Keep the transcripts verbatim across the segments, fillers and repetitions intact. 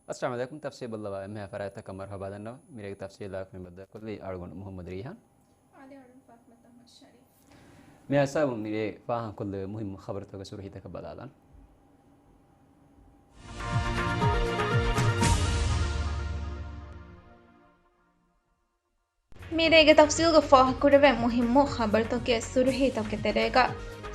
އައްސަލާމު ޢަލައިކުމް. ތަފްސީލް ބައްލަވާ އެންމެހާ ފަރާތްތަކަށް މަރުޙަބާ ދަންނަވަން. މިރޭގެ ތަފްސީލާ މި ބައްދަލުކޮށްލީ އަޅުގަނޑު މުޙައްމަދު ރީޙާން. އާދެ، އަޅުގަނޑު ފާތިމަތު އަޙްމަދު ޝަރީފް. މި ހިސާބުން މިރޭ ފާހަގަ ކޮށްލެވޭ މުހިއްމު ޚަބަރުތަކުގެ ސުރުހީތަކަށް ބަލާލަން. މިރޭގެ ތަފްސީލްގަ ފާހަގަކުރެވޭ މުހިއްމު ޚަބަރުތަކުގެ ސުރުހީތަކުގެ ތެރޭގަ،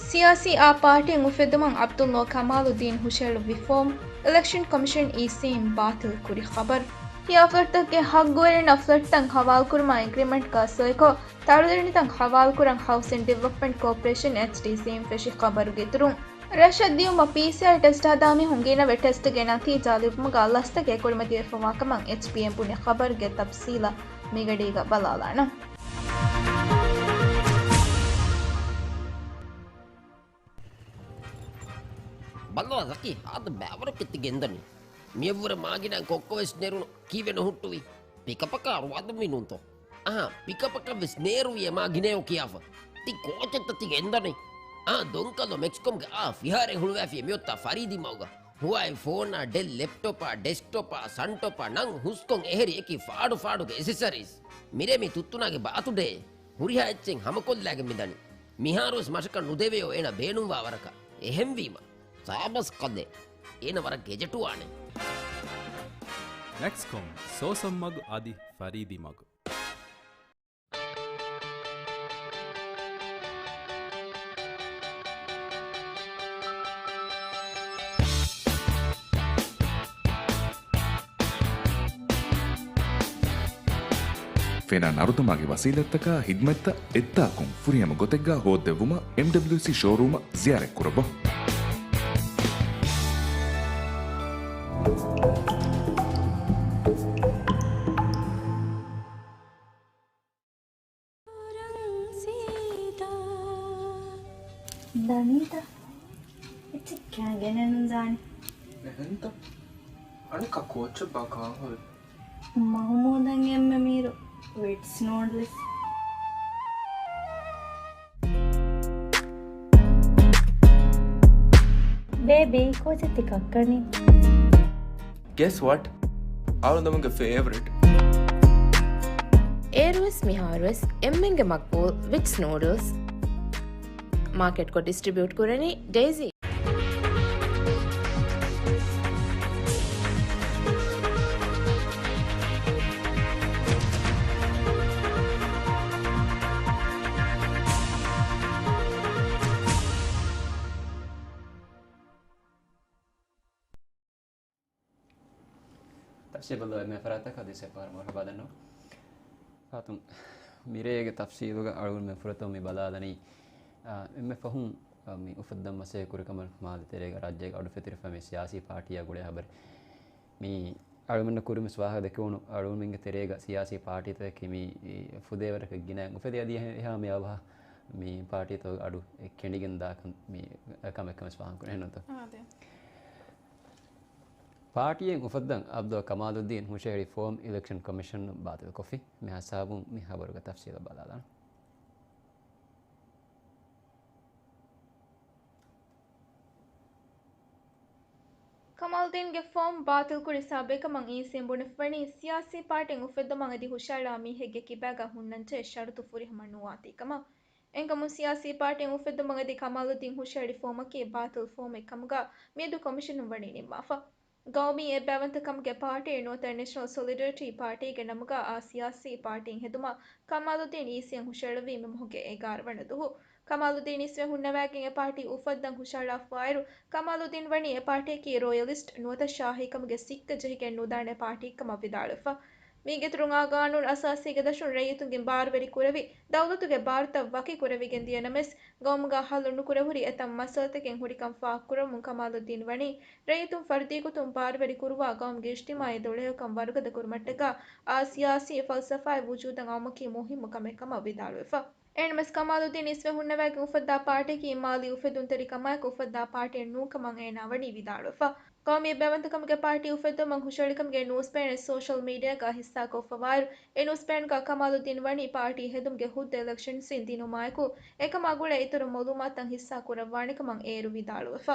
ސިޔާސީ އާ ޕާޓީއެއް އުފެއްދުމަށް ޢަބްދުﷲ ކަމާލުއްދީން ހުށައެޅުއްވި ފޯމް އިލެކްޝަން ކޮމިޝަން އީސީއިން ބާތިލް ކުރި ޚަބަރު. ހިޔާ ފްލެޓްތަކުގެ ޙައްޤުވެރިންނަށް ފްލެޓްތައް ޙަވާލުކުރުމާ އެގްރިމެންޓްގަ ސޮއިކޮށް، ތަޅުދެނިތައް ޙަވާލުކުރަން ހައުސިން ޑިވެލޮޕްމަންޓް ކޯޕަރޭޝަން، އެޗްޑީސީއިން ފެށި ޚަބަރުގެ އިތުރުން، ރަށަށް ދިޔުމަށް ޕީސީއާރް ޓެސްޓް ހަދާ މީހުން ގިނަވެ ޓެސްޓްގެ ނަތީޖާ ލިބުމުގަ ލަސްތަކެއް ކުރިމަތިވެފަވާ ކަމަށް އެޗްޕީއެމް ބުނި ޚަބަރުގެ ތަފްސީލަށް މިގަޑީގަ ބަލާލާނަން. ބައްލަވާ ޒަކީ، ހާދަ ބައިވަރަކަށް ތި ގެންދަނީ. މިއަށްވުރެ މާގިނަ ކޮއްކޮ ވެސް ނެރުނު ކީއްވެ ނުހުއްޓުވީ؟ ޕިކަޕަކާ ރުވާދުންވީ ނޫންތޯ؟ އަހާ، ޕިކަޕަކަށް ވެސް ނޭރުވި އެ މާ ގިނައޯ ކިޔާފަ. ތި ކޯޗެއްތަ ތި ގެންދަނީ؟ އާ، ދޮންކަލޯ މެކްސްކޮމްގެ އާ ފިހާރައެއް ހުޅުވައިފި މިއޮތާ ފަރީދީ މަގުގަ. ހުވާއި ފޯނާ، ޑެލް ލެޕްޓޮޕާ، ޑެސްކްޓޮޕާ، ސަންޓޮޕާ ނަން ހުސްކޮން އެހެރި އެކި ފާޑު ފާޑުގެ އެސެސަރީސް. މިރޭ މި ތުއްތުނާގެ ބާތުޑޭ. ހުރިހާ އެއްޗެއް ހަމަކޮށްލާގެން މިދަނީ. މިހާރުވެސް މަށަކަށް ނުދެވެޔޯ އޭނަ ބޭނުންވާ ވަރަކަށް. އެހެންވީމަ، ސާބަސް ކަލޭ. އޭނަ ވަރަށް ގެޖެޓުވާނެ. މެކްސްކޮމް، ސޯސަން މަގު އަދި ފަރީދީ މަގު. ފެނާ ނަރުދަމާގެ ވަސީލަތްތަކާ ހިދްމަތްތައް އެއްދާކުން ފުރިހަމަ ގޮތެއްގަ ހޯއްދެއްވުމަށް އެމްޑަބްލިއުސީ ޝޯރޫމަށް ޒިޔާރަތްކުރައްވާ. ދަނީތަ؟ އެއްޗެއް ކާން ގެނެއް ނުދާނެ. އެހެންތަ؟ އަނެއްކާ ކޯއްޗެއްބާ ކާން ހުރި؟ މަހުމޫދަށް އެންމެ މީރު ވިޓްސް ނޫޑްލްސް. ބޭބީ، ކޯޗެއް ތި ކައްކަނީ؟ Guess what? އަޅުގަނޑުމެންގެ ފޭވަރިޓް. އޭރުވެސް މިހާރުވެސް އެންމެންގެ މަގްބޫލް ވިޓްސް ނޫޑްލްސް. މާކެޓްކޮށް ޑިސްޓްރިބިއުޓް ކުރަނީ ޑެއިސީ. ތަފްސީލް ބައްލަވާ އެންމެ ފަރާތްތަކަށް އަދިވެސް އެއްފަހަރު މަރުޙަބާ ދަންނަވަން. ފާތުން، މިރޭގެ ތަފްސީލުގަ އަޅުގަނޑުމެން ފުރަތަމަ މި ބަލާލަނީ، އާ، އެންމެ ފަހުން، އާ، މި އުފައްދަން މަސައްކަތް ކުރި ކަމަށް މާލެ ތެރޭގަ ރާއްޖޭގަ އަޑު ފެތުރިފަ މި ސިޔާސީ ޕާޓީއާ ގުޅޭ ހަބަރެއް. މި އަޅުގަނޑަށް ކުރިންވެސް ވާހަކަ ދެކެވުނު އަޅުގަނޑުމެންގެ ތެރޭގަ ސިޔާސީ ޕާޓީތަކަކީ މި ފުދޭވަރަކަށް ގިނައިން އުފެދި އަދި އެހާ މި އަވަހަށް މި ޕާޓީތަކުގެ އަޑު އެ ކެނޑިގެން ދާކަން މި ކަމެއް ކަމެއް ވެސް ފާހަގަކުރޭ ނޫންތޯ؟ އާދެ. ޕާޓީއެއް އުފައްދަން ޢަބްދުﷲ ކަމާލުއްދީން ހުށަހެޅި ފޯމް އިލެކްޝަން ކޮމިޝަނުން ބާތިލްކޮށްފި. މި ހިސާބުން މި ޚަބަރުގެ ތަފްސީލަށް ބަލާލާނަން. ކަމާލުއްދީންގެ ފޯމް ބާތިލްކުރި ސަބަބެއް ކަމަށް އީސީއިން ބުނެފަވަނީ، ސިޔާސީ ޕާޓީއެއް އުފެއްދުމަށް އަދި ހުށައަޅާ މީހެއްގެ ކިބާގަ ހުންނަންޖެހޭ ޝަރުތު ފުރިހަމަ ނުވާތީ ކަމަށް. އެހެންކަމުން ސިޔާސީ ޕާޓީއެއް އުފެއްދުމަށް އަދި ކަމާލުއްދީން ހުށަހެޅި ފޯމަކީ ބާތިލް ފޯމެއް ކަމުގަ މިއަދު ކޮމިޝަނުން ވަނީ ނިންމާފަ. ގައުމީ އެއްބައިވަންތަކަމުގެ ޕާޓީ ނުވަތަ ނެޝަނަލް ސޮލިޑަރިޓީ ޕާޓީގެ ނަމުގަ އާ ސިޔާސީ ޕާޓީއެއް ހެދުމަށް ކަމާލުއްދީން އީސީއިން ހުށަހެޅުއްވީ މި މަހުގެ އެގާރަ ވަނަ ދުވަހު. ކަމާލުއްދީން އިސްވެ ހުންނަވައިގެން އެ ޕާޓީ އުފައްދަން ހުށަހަޅާފައިވާއިރު، ކަމާލުއްދީން ވަނީ އެ ޕާޓީއަކީ ރޯޔަލިސްޓް ނުވަތަ ޝާހީކަމުގެ ސިއްކަ ޖެހިގެން ނުދާނެ ޕާޓީއެއް ކަމަށް ވިދާޅުވެފަ. މީގެ އިތުރުން އާ ގާނޫނު އަސާސީގެ ދަށުން ރައްޔިތުންގެ ބާރުވެރި ކުރެވި، ދައުލަތުގެ ބާރުތައް ވަކި ކުރެވިގެން ދިޔަ ނަމަވެސް، ގައުމުގަ ހައްލު ނުކުރެވުނު އެތައް މައްސަލަތަކެއް ހުރިކަން ފާހަގަކުރަމުން ކަމާލުއްދީން ވަނީ، ރައްޔިތުން ފަރުދީގޮތުން ބާރުވެރި ކުރުވާ ގައުމުގެ އިޖްތިމާޢީ ދުޅަހެޔޮކަން ވަރުގަދަ ކުރުމަށްޓަކާ އާ ސިޔާސީ ފަލްސަފާއެއް ވުޖޫދަށް އައުމަކީ މުހިއްމު ކަމެއް ކަމަށް ވިދާޅުވެފަ. އެހެންނަމަވެސް، ކަމާލުއްދީން އިސްވެ ހުންނަވައިގެން އުފައްދާ ޕާޓީއަކީ މާލީ އުފެދުންތެރިކަމާއެކު އުފައްދާ ޕާޓީއެއް ނޫން ކަމަށް އޭނާ ވަނީ ވިދާޅުވެފަ. ގައުމީ އެއްބައިވަންތަކަމުގެ ޕާޓީ އުފެއްދުމަށް ހުށަހެޅިކަމުގެ ނޫސް ބޭނެއް ސޯޝަލް މީޑިއާގަ ހިއްސާކޮށްފަވާއިރު، އެ ނޫސް ބޭނުގަ ކަމާލުއްދީން ވަނީ ޕާޓީ ހެދުމުގެ ހުއްދަ އިލެކްޝަންސްއިން ދިނުމާއެކު، އެކަމާ ގުޅޭ އިތުރު މައުލޫމާތުތައް ހިއްސާ ކުރައްވާނެކަމަށް އޭރު ވިދާޅުވެފަ.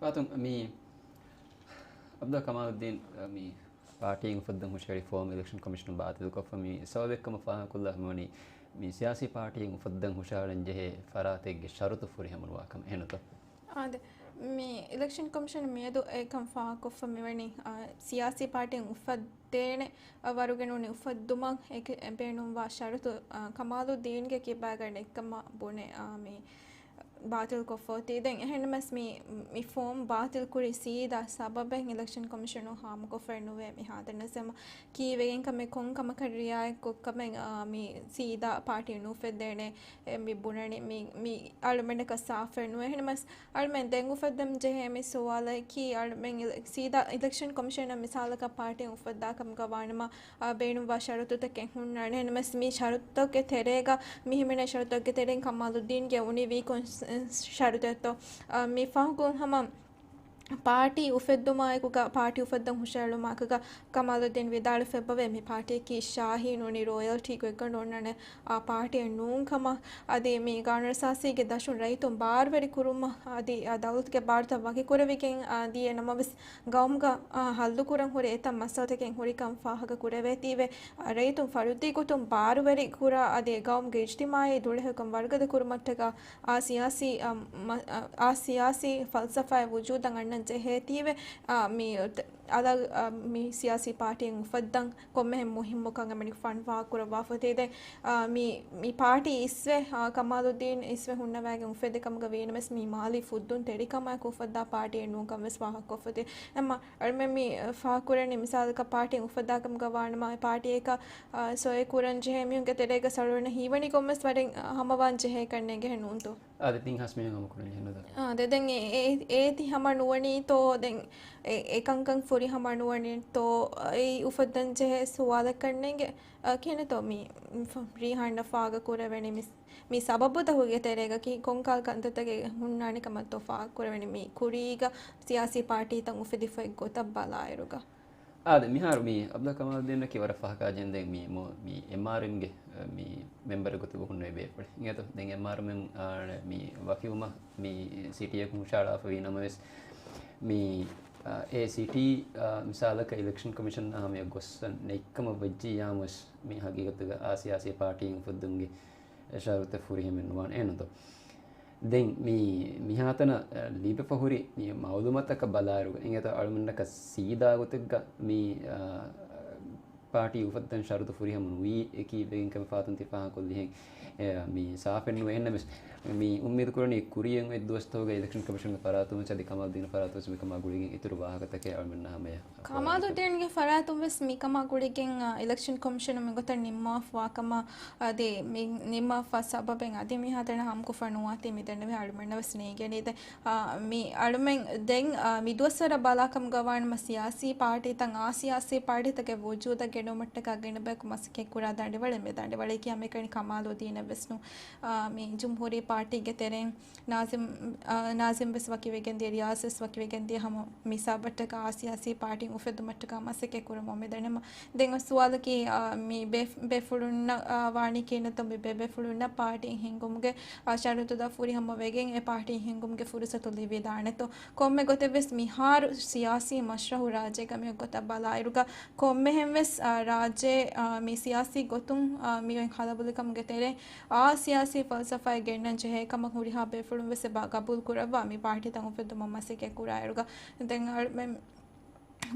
ފާތުން މި އަބްދުﷲ ކަމާލުއްދީން މި ޕާޓީން އުފައްދަން ހުށަހެޅި ފޯމް އިލެކްޝަން ކޮމިޝަނުން ބާތިލްކޮށްފަ މި ސަބަބެއްކަމަށް ފާހަގަކޮށްލާ ހަމަވަނީ މި ސިޔާސީ ޕާޓީން އުފައްދަން ހުށަހަޅަން ޖެހޭ ފަރާތެއްގެ ޝަރުތު ފުރިހަމަނުވާކަމަށް. އެހެންތޯ؟ އާދެ، މި އިލެކްޝަން ކޮމިޝަނުން މިއަދު އެކަން ފާހަގަކޮށްފަ މިވަނީ، އާ، ސިޔާސީ ޕާޓީން އުފައްދޭނެ، އާ، ވަރުގެ ނޫނީ އުފައްދުމަށް އެކެ-، ބޭނުންވާ ޝަރުތު، އާ، ކަމާލުއްދީންގެ ކިބާގަ ނެތްކަމަށް ބުނެ، އާ، މި ބާތިލްކޮށްފަ އޮތީ. ދެން އެހެންނަމަސް މި، މި ފޯމް ބާތިލްކުރި ސީދާ ސަބަބެއް އިލެކްޝަން ކޮމިޝަނުން ހާމަކޮށްފައެއް ނުވޭ. މި ހާދަނަސް ހަމަ ކީއްވެގެން ކަމެއް ކޮން ކަމަކަށް ރިއާޔަތްކޮށް ކަމެއް، އާ، މި ސީދާ ޕާޓީ ނުއުފެއްދޭނެ، އެ، މި ބުނަނީ މި، މި އަޅުމެންނަކަށް ސާފެއް ނުވޭ. އެހެންނަމަސް އަޅުމެން ދެން އުފައްދަން ޖެހޭ މި ސުވާލަކީ، އަޅުމެން އިލެ-، ސީދާ އިލެކްޝަން ކޮމިޝަނަށް މިސާލަކަށް ޕާޓީ އުފައްދާކަމުގަ ވާނަމަ، އާ، ބޭނުންވާ ޝަރުތުތަކެއް ހުންނާނެ. އެހެންނަމަސް މި ޝަރުތުތަކެއް ތެރޭގަ މި ހިމެނޭ ޝަރުތުތަކުގެ ތެރެއިން ކަމާލުއްދީންގެ އުނި ވީ ކޮން ޝަރުތެއްތޯ؟ އާ، މި ފަހުގަ ހަމަ ޕާޓީ އުފެއްދުމާއެކުގަ، ޕާޓީ އުފައްދަން ހުށަހެޅުމާއެކުގަ ކަމާލުއްދީން ވިދާޅުވެފައިވޭ، މި ޕާޓީއަކީ ޝާހީނު ނޫނީ ރޯޔަލްޓީ ގޮތްގަނޑު އޮންނާނެ، އާ، ޕާޓީއެއް ނޫން ކަމަށް. އަދި މި ގާނޫނުއަސާސީގެ ދަށުން ރައްޔިތުން ބާރުވެރި ކުރުމަށް އަދި، އާ، ދައުލަތުގެ ބާރުތައް ވަކިކުރެވިގެން، އާ، ދިޔަ ނަމަވެސް ގައުމުގަ، އާ، ހައްލުކުރަން ހުރި އެތައް މައްސަލަތަކެއް ހުރިކަން ފާހަގަ ކުރެވޭތީވެ، އާ، ރައްޔިތުން ފަރުދީ ގޮތުން ބާރުވެރި ކުރާ އަދި ގައުމުގެ އިޖްތިމާޢީ ދުޅަހެޔޮކަން ވަރުގަދަ ކުރުމަށްޓަކާ އާ ސިޔާސީ، އަ، މަ-، އަ، އާ ސިޔާސީ ފަލްސަފާއެއް ވުޖޫދަށް އަންނަން ޖެހޭތީވެ، އަ، މި އަލަށް، އަ، މި ސިޔާސީ ޕާޓީއެއް އުފައްދަން ކޮންމެހެން މުހިއްމުކަން އެމަނިކުފާނު ފާހަގަކުރައްވާފަ އޮތީ. ދެން، އަ، މި، މި ޕާޓީ އިސްވެ، އަ، ކަމާލުއްދީން އިސްވެ ހުންނަވައިގެން އުފެއްދި ކަމުގަ ވީނަމަވެސް މި މާލީ ފުއްދުން ތެރިކަމާއެކު އުފައްދާ ޕާޓީއެއް ނޫންކަން ވެސް ފާހަގަކޮށްފަ އޮތީ. އެމަ އަޅުމެން މި ފާހަގަކުރަނީ މިސާލަކަށް ޕާޓީ އުފައްދާކަމުގަ ވާނަމަ އެ ޕާޓީއަކަށް، އަ، ސޮއެ ކުރަން ޖެހޭ މީހުންގެ ތެރޭގަ ސަޅުވަން ހީވަނީ ކޮންމެސް ވަރެއް، އަ، ހަމަވާން ޖެހޭކަށް ނޭނގެހެން ނޫންތޯ؟ އާދެ، ތިން ހާސް މީހުން ހަމަކުރަނީ އެހެންނުތަ؟ އާ، ދެ-، ދެން އެ-، އެ-، އޭތި ހަމަ ނުވަނީތޯ؟ ދެން އެ-، އެކަންކަން ފުރި ހަމަ ނުވަނީތޯ؟ އެއީ އުފައްދަން ޖެހޭ ސުވާލަކަށް ނޭނގެ، އަ، ކިހިނެއްތޯ މި ފަ-، ރީހާންނަށް ފާހަގަކުރެވެނީ މި މި ސަބަބުތަކުގެ ތެރޭގަ ކި-، ކޮންކަހަލަ ކަންތައްތަކެއް ހުންނާނެ ކަމަށްތޯ ފާހަގަކުރެވެނީ މި ކުރީގަ ސިޔާސީ ޕާޓީތައް އުފެދިފައި ގޮތަށް ބަލާއިރުގަ؟ އާދެ، މިހާރު މި އަބްދުﷲ ކަމާލުއްދީނަކީ ވަރަށް ފަހަކާ ޖެންދެން މި މު-، މި އެމްއާރްއެމްގެ މި މެމްބަރެއް ގޮތުގަ ހުންނެވި ބޭފުޅެއް. އިނގޭތޯ؟ ދެން އެމްއާރްއެމް އާ، މި ވަކިވުމަށް މި ސިޓީއަކުން ހުށަހަޅާފަ ވީ ނަމަވެސް، މި، އާ، އެ ސިޓީ، އާ، މިސާލަކަށް އިލެކްޝަން ކޮމިޝަން ހަމަޔަށް ގޮއްސަން ނެތްކަމަށް ވެއްޖިއްޔާމުވެސް މި ހަގީގަތުގަ އާ ސިޔާސީ ޕާޓީން އުފައްދުމުގެ ޝަރުތެއް ފުރިހަމައެއް ނުވާނެ އެނުތޯ. ދެން މި މިހާތަނަށް، އަ، ލިބިފަ ހުރި މި މައުލޫމާތަކަށް ބަލާއިރުގަ އިނގޭތޯ އަޅުމެންނަކަށް ސީދާ ގޮތެއްގަ މި، އަ، ޕާޓީ އުފައްދަން ޝަރުތު ފުރިހަމަ ނުވީ އެކީ ވެގެން ކަމެއް ފާތުން ތި ފާހަގަކޮށްލިހެން، އެ، މި ސާފެއް ނުވޭ. އެހެންނަމަވެސް މި އުއްމީދު ކުރަނީ ކުރިއަށް އޮތް ދުވަސްތަކުގަ އިލެކްޝަން ކޮމިޝަންގެ ފަރާތުން ވެސް އަދި ކަމާލުއްދީން ފަރާތުން ވެސް މިކަމާ ގުޅިގެން އިތުރު ވާހަކަތަކެއް އަޅުމެންނާ ހަމަޔަށް ކަމާލުއްދީންގެ ފަރާތުން ވެސް މިކަމާ ގުޅިގެން، އަ، އިލެކްޝަން ކޮމިޝަނުން މިގޮތަށް ނިންމާފަވާ ކަމަށް، އަދި މި ނިންމާފަ ސަބަބެއް އަދި މިހާތަނަށް ހާމަކޮށްފަ ނުވާތީ މި ދެންނެވި އަޅުމެންނަށް ވެސް ނޭނގެނީ. ދެން، އަ، މި އަޅުމެން ދެން، އަ، މި ދުވަސްވަރަށް ބަލާކަމުގަ ވާނަމަ ސިޔާސީ ޕާޓީތައް، އާ ސިޔާސީ ޕާޓީތަކެއް ވުޖޫދަށް ގެނުމަށްޓަކާ ގިނަ ބަޔަކު މަސައްކަތް ކުރާ ދަނޑިވަޅެއް މި ދަނޑިވަޅެއް ކިޔާ މިކަނި ކަމާލުއްދީނަށް ވެސް ނޫން. އާ، މި ޖުމްހޫރީ ޕާޓީގެ ތެރެއިން ނާޒިމް، އާ، ނާޒިމް ވެސް ވަކިވެގެން ދިޔަ، ރިޔާޒް ވެސް ވަކިވެގެން ދިޔަ ހަމަ މި ސަބަބަށްޓަކާ އާ ސިޔާސީ ޕާޓީން އުފެއްދުމަށްޓަކާ މަސައްކަތް ކުރަމުން މި ދަނޑިވަޅު. ދެން ސުވާލަކީ، އާ، މި ބޭ-، ބޭފުޅުންނަށް، އާ، ވާނީ ކިހިނެއްތޯ މި ބޭ-، ބޭފުޅުންނަށް ޕާޓީ ހިންގުމުގެ، އާ، ޝަރުތުތައް ފުރިހަމަ ވެގެން އެ ޕާޓީ ހިންގުމުގެ ފުރުސަތު ލިބިދާނެތޯ؟ ކޮންމެ ގޮތެއް ވެސް މިހާރު ސިޔާސީ މަޝްރަހު ރާއްޖޭގަ މި ގޮތަށް ބަލާއިރުގަ ކޮންމެހެން ވެސް، އާ، ރާއްޖޭ، އާ، މި ސިޔާސީ ގޮތުން، އާ، މި އޮތް ކަލަބަލިކަމުގެ ތެރޭ އާ ސިޔާސީ ފަލްސަފާއެއް ގެންނަން ޖެހޭ ކަމަށް ހުރިހާ ބޭފުޅުން ވެސް އެބަ ގަބޫލު ކުރައްވާ މި ޕާޓީތައް އުފެއްދުމަށް މަސައްކަތް ކުރާއިރުގަ ދެން އަޅުމެން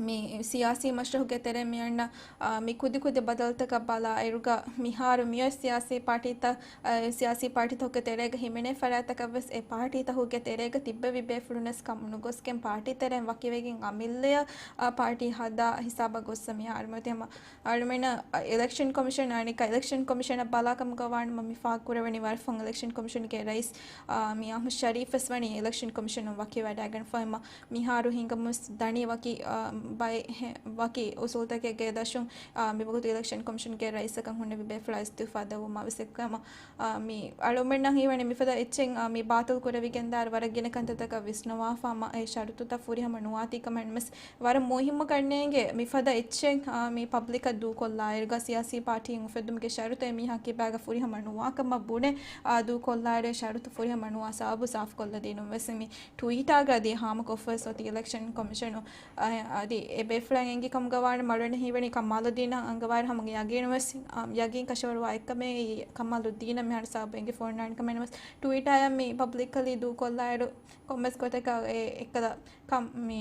މި ސިޔާސީ މަޝްރަހުގެ ތެރޭ މި އަންނަ، އާ، މި ކުދި ކުދި ބަދަލުތަކަށް ބަލާއިރުގަ މިހާރު މިއޮތް ސިޔާސީ ޕާޓީތައް، އާ، ސިޔާސީ ޕާޓީތަކުގެ ތެރޭގަ ހިމެނޭ ފަރާތްތަކަށް ވެސް އެ ޕާޓީތަކުގެ ތެރޭގަ ތިއްބެވި ބޭފުޅުން ވެސް ކަމުނުގޮސްގެން ޕާޓީ ތެރެއިން ވަކިވެގެން އަމިއްލަޔަށް، އާ، ޕާޓީ ހަދާ ހިސާބަށް ގޮއްސަ މިހާރު މިއޮތީ ހަމަ އަޅުމެންނަށް އިލެކްޝަން ކޮމިޝަން އަނެއްކާ އިލެކްޝަން ކޮމިޝަނަށް ބަލާކަމުގަ ވާނަމަ މި ފާހަގަކުރެވެނީ ވަރަށް ފަހުން އިލެކްޝަން ކޮމިޝަންގެ ރައީސް، އާ، މި އަހްމަދު ޝަރީފް ވެސް ވަނީ އިލެކްޝަން ކޮމިޝަނުން ވަކިވަޑައިގެން ފަހު މިހާރު ހިނގަމުން ދަނީ ވަކި، އާ، ބައެއް ވަކި އުސޫލުތަކެއްގެ ދަށުން، އާ، މިވަގުތު އިލެކްޝަން ކޮމިޝަންގެ ރައީސަކަށް ހުންނެވި ބޭފުޅާ އިސްތިއުފާ ދެއްވުމާ ވެސް އެއްކަމަށް، އާ، މި އަޅުގަނޑުމެންނަށް ހީވަނީ މިފަދަ އެއްޗެއް، އާ، މި ބާތިލް ކުރެވިގެންދާއިރު ވަރަށް ގިނަ ކަންތައްތަކަށް ވިސްނަވާފަ ހަމަ އެ ޝަރުތުތައް ފުރިހަމަ ނުވާތީ ކަމަށް ވެސް ވަރަށް މުހިއްމު ކަންނޭނގެ މިފަދަ އެއްޗެއް، އާ، މި ޕަބްލިކަށް ދޫކޮށްލާއިރުގަ ސިޔާސީ ޕާޓީން އުފެއްދުމުގެ ޝަރުތު އެ މީހާ ކިބާގަ ފުރިހަމަ ނުވާ ކަމަށް ބުނެ، އާ، ދޫކޮށްލާއިރު އެ ޝަރުތު ފުރިހަމަ ނުވާ ސަބަބު ސާފުކޮށްލަދީނުން ވެސް މި ޓުވީޓާގަ އަދި ހާމަކޮށްފަވެސް އޮތީ އިލެކްޝަން ކޮމިޝަނު، އަ-، އަދި އެ ބޭފުޅަށް އެނގި ކަމުގަ ވާނެ މަޅުވެން ހީވަނީ ކަމާލުއްދީނަށް އަންގަވާއިރު ހަމަ ޔަގީނު ވެސް، އަ، ޔަގީން ކަށަވަރުވާ އެއްކަމެއް ކަމާލުއްދީނަށް މިހާރު ސަބަބު އެނގި ފޯންނާނެ ކަމެއް ނަމަވެސް ޓުވީޓާއަށް މި ޕަބްލިކަލީ ދޫކޮށްލާއިރު ކޮންމެސް ގޮތަކަށް އެ އެއްކަލަ ކަމް މި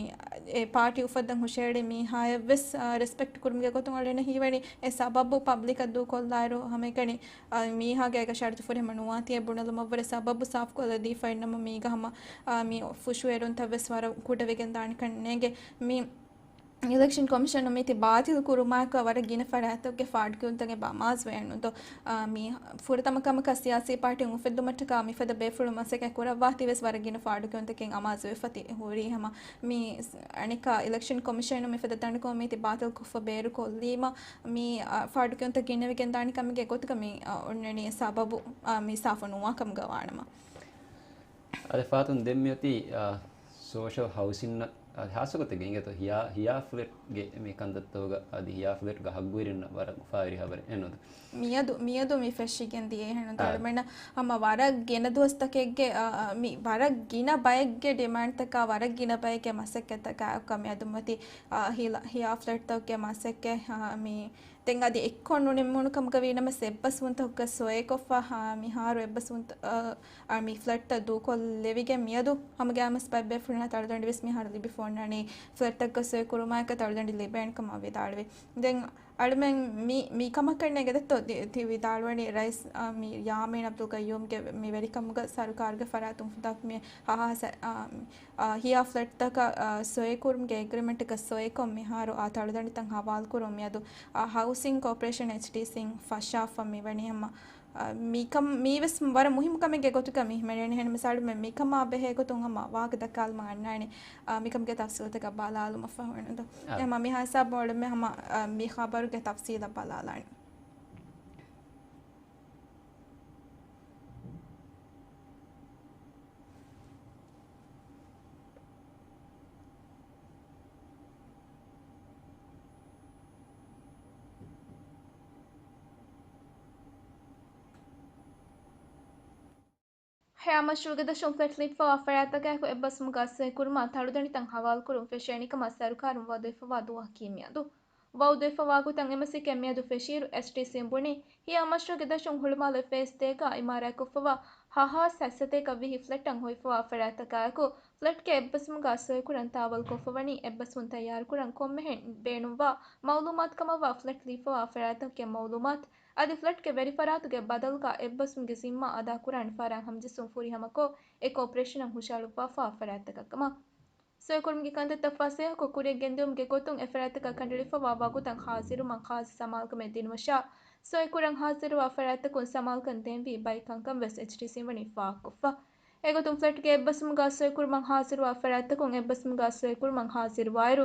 އެ ޕާޓީ އުފައްދަން ހުށައެޅި މީހާޔަށް ވެސް، އަ، ރެސްޕެކްޓް ކުރުމުގެ ގޮތުން އަޅެން ހީވަނީ އެ ސަބަބު ޕަބްލިކަށް ދޫކޮށްލާއިރު ހަމައެކަނި އަ، މީހާގެ އަގަށް ޝަރުތު ފުރިހަމަ ނުވާތީ ބުނެލުމަށްވުރެ ސަބަބު ސާފުކޮށްލަދީފައިންނަމަ މީގަ ހަމަ، އަ، މި ފުށުއެރުންތައް ވެސް ވަރަށް ކުޑަވެގެން ދާނެ ކަންނޭނގެ. މި އިލެކްޝަން ކޮމިޝަނު މީތި ބާތިލް ކުރުމާއެކު ވަރަށް ގިނަ ފަރާތްތަކުގެ ފާޑުކިޔުންތަކެއް އަމާޒުވެ އެންނުންތޯ. އަ، މި ފުރަތަމަ ކަމަކަށް ސިޔާސީ ޕާޓީން އުފެއްދުމަށްޓަކާ މިފަދަ ބޭފުޅުން މަސައްކަތް ކުރައްވާތީ ވެސް ވަރަށް ގިނަ ފާޑުކިޔުންތަކެއް އަމާޒުވެފަ ތި-، ހުރީ ހަމަ މި ސް-، އަނެއްކާ އިލެކްޝަން ކޮމިޝަނު މިފަދަ ތަނަކުން މީތި ބާތިލް ކޮށްފަ ބޭރު ކޮށްލީމަ، މި، އަ، ފާޑުކިޔުންތައް ގިނަވެގެން ދާނެ ކަމެއްގެ ގޮތުގަ މި، އަ، އޮންނަނީ ސަބަބު، އަ، މި ސާފު ނުވާ ކަމުގަ ވާނަމަ. އަދި ފާތުން ދެން މިއޮތީ، އަ، ސޯޝަލް ހައުސިން، އަ، ހާއްސަ ގޮތެއްގަ އިނގޭތޯ ހިޔާ، ހިޔާ ފްލެޓްގެ މި ކަންތައްތަކުގަ އަދި ހިޔާ ފްލެޓްގަ ހައްގުވެރިންނަށް ވަރަށް އުފާވެރި ހަބަރެއް އެންނުދު. މިއަދު، މިއަދު މި ފެށިގެން ދިޔަ އެހެން އާ. ތަޅުމެންނަށް ހަމަ ވަރަށް ގިނަ ދުވަސްތަކެއްގެ، އަ، އަ، މި ވަރަށް ގިނަ ބައެއްގެ ޑިމާންޑްތަކާ، ވަރަށް ގިނަ ބައެއްގެ މަސައްކަތްތަކާ އެކަމި އަދު މިއޮތީ، އަ، ހިލަ-، ހިޔާ ފްލެޓްތަކުގެ މަސައްކަތް، އަ، މި ދެން އަދި އެއްކޮށް ނުނިމުނު ކަމުގަ ވީނަމަސް އެއްބަސްވުންތަކުގަ ސޮއެކޮށްފަ، އަ، މިހާރު އެއްބަސްވުންތަ-، އަ، އަ، މި ފްލެޓްތައް ދޫކޮށްލެވިގެން މިއަދު ހަމަގައިމުވެސް ބައެއް ބޭފުޅުންނަށް ތަޅުދަނޑި ވެސް މިހާރު ލިބިފަ އޮންނާނީ ފްލެޓްތަކުގަ ސޮއިކުރުމާއެކު ތަޅުދަނޑި ލިބޭނެ ކަމަށް ވިދާޅުވި. ދެން އަޅުމެން މި، މި ކަމަކަށް ނޭނގެ ދެއްތޯ ތި، ތި ވިދާޅުވަނީ ރައީސް، އާ، މި ޔާމީން އަބްދުލް ގައްޔޫމްގެ މި ވެރިކަމުގަ ސަރުކާރުގެ ފަރާތުން ފުދާ މި ހަހާ ސަ-، އާ، އާ، ހިޔާ ފްލެޓްތަކަށް، އާ، ސޮއިކުރުމުގެ އެގްރިމެންޓަކަށް ސޮއިކޮށް މިހާރު އާ ތަޅުދަނޑިތައް ހަވާލުކުރުން މިއަދު، އާ، ހައުސިން ކޯޕަރޭޝަން އެޗްޑީސީން ފަށާފަ މިވަނީ ހަމަ އަ، މިކަން، މީވެސް ވަރަށް މުހިއްމު ކަމެއްގެ ގޮތުގަ މި ހިމެނެނީ. އެހެން މިސާލު މި، މިކަމާ ބެހޭ ގޮތުން ހަމަ ވާހަކަ ދައްކާލުމަށް އަންނާނެ. އަ، މިކަމުގެ ތަފްސީލުތަކަށް ބަލާލުމަށްފަހު އެންނުންތޯ. އާ. އެ ހަމަ މި ހިސާބު އަޅުމެން ހަމަ، އަ، މި ޚަބަރުގެ ތަފްސީލަށް ބަލާލާނެ. ހިޔާ މަޝްރޫޢުގެ ދަށުން ފްލެޓް ލިބިފަވާ ފަރާތްތަކާއެކު އެއްބަސްވުމުގަ ސޮއިކުރުމަށް ތަޅުދަނޑިތައް ހަވާލުކުރުން ފެށޭނެ ކަމަށް ސަރުކާރުން ވައުދުވެފަވާ ދުވަހަކީ މިއަދު. ވައުދުވެފަވާ ގޮތަށް އެމަސައްކަތް މިއަދު ފެށިއިރު، އެޗްޑީސީން ބުނީ، ހިޔާ މަޝްރޫޢުގެ ދަށުން ހުޅުމާލެ ފޭސް ދޭގަ އިމާރާތްކޮށްފަވާ ހަ ހާސް ހަތްސަތޭކަ ވިހި ފްލެޓްތައް ހޮވިފަވާ ފަރާތްތަކާއެކު، ފްލެޓްގެ އެއްބަސްވުމުގަ ސޮއިކުރަން ތާވަލްކޮށްފަވަނީ އެއްބަސްވުން ތައްޔާރުކުރަން ކޮންމެހެން ބޭނުންވާ މައުލޫމާތު ކަމަށްވާ ފްލެޓް ލިބިފަވާ ފަރާތްތަކުގެ މައުލޫމާތު، އަދި ފްލެޓްގެ ވެރިފަރާތުގެ ބަދަލުގަ އެއްބަސްވުމުގެ ޒިންމާ އަދާކުރާނެ ފަހަރާ ހަމަޖެއްސުން ފުރިހަމަކޮށް، އެ ކޯޕަރޭޝަނަށް ހުށަހަޅުއްވާފަ ފަރާތްތަކަށް ކަމަށް. ސޮއިކުރުމުގެ ކަންތައްތައް ފަސޭހަކޮށް ކުރިއަށް ގެންދިއުމުގެ ގޮތުން އެ ފަރާތްތަކަށް ކަނޑައެޅިފަވާ ވަގުތަށް ހާޒިރުވުމަށް ޚާއްޞަ ސަމާލުކަމެއް ދިނުމަށާ، ސޮއިކުރަން ހާޒިރުވާ ފަރާތްތަކުން ސަމާލުކަން ދޭންވީ ބައެއް ކަންކަން ވެސް އެޗްޑީސީން ވަނީ ފާހަގަކޮށްފަ. އެގޮތުން ފްލެޓްގެ އެއްބަސްވުމުގަ ސޮއިކުރުމަށް ހާޒިރުވާ ފަރާތްތަކުން އެއްބަސްވުމުގަ ސޮއިކުރުމަށް ހާޒިރުވާއިރު،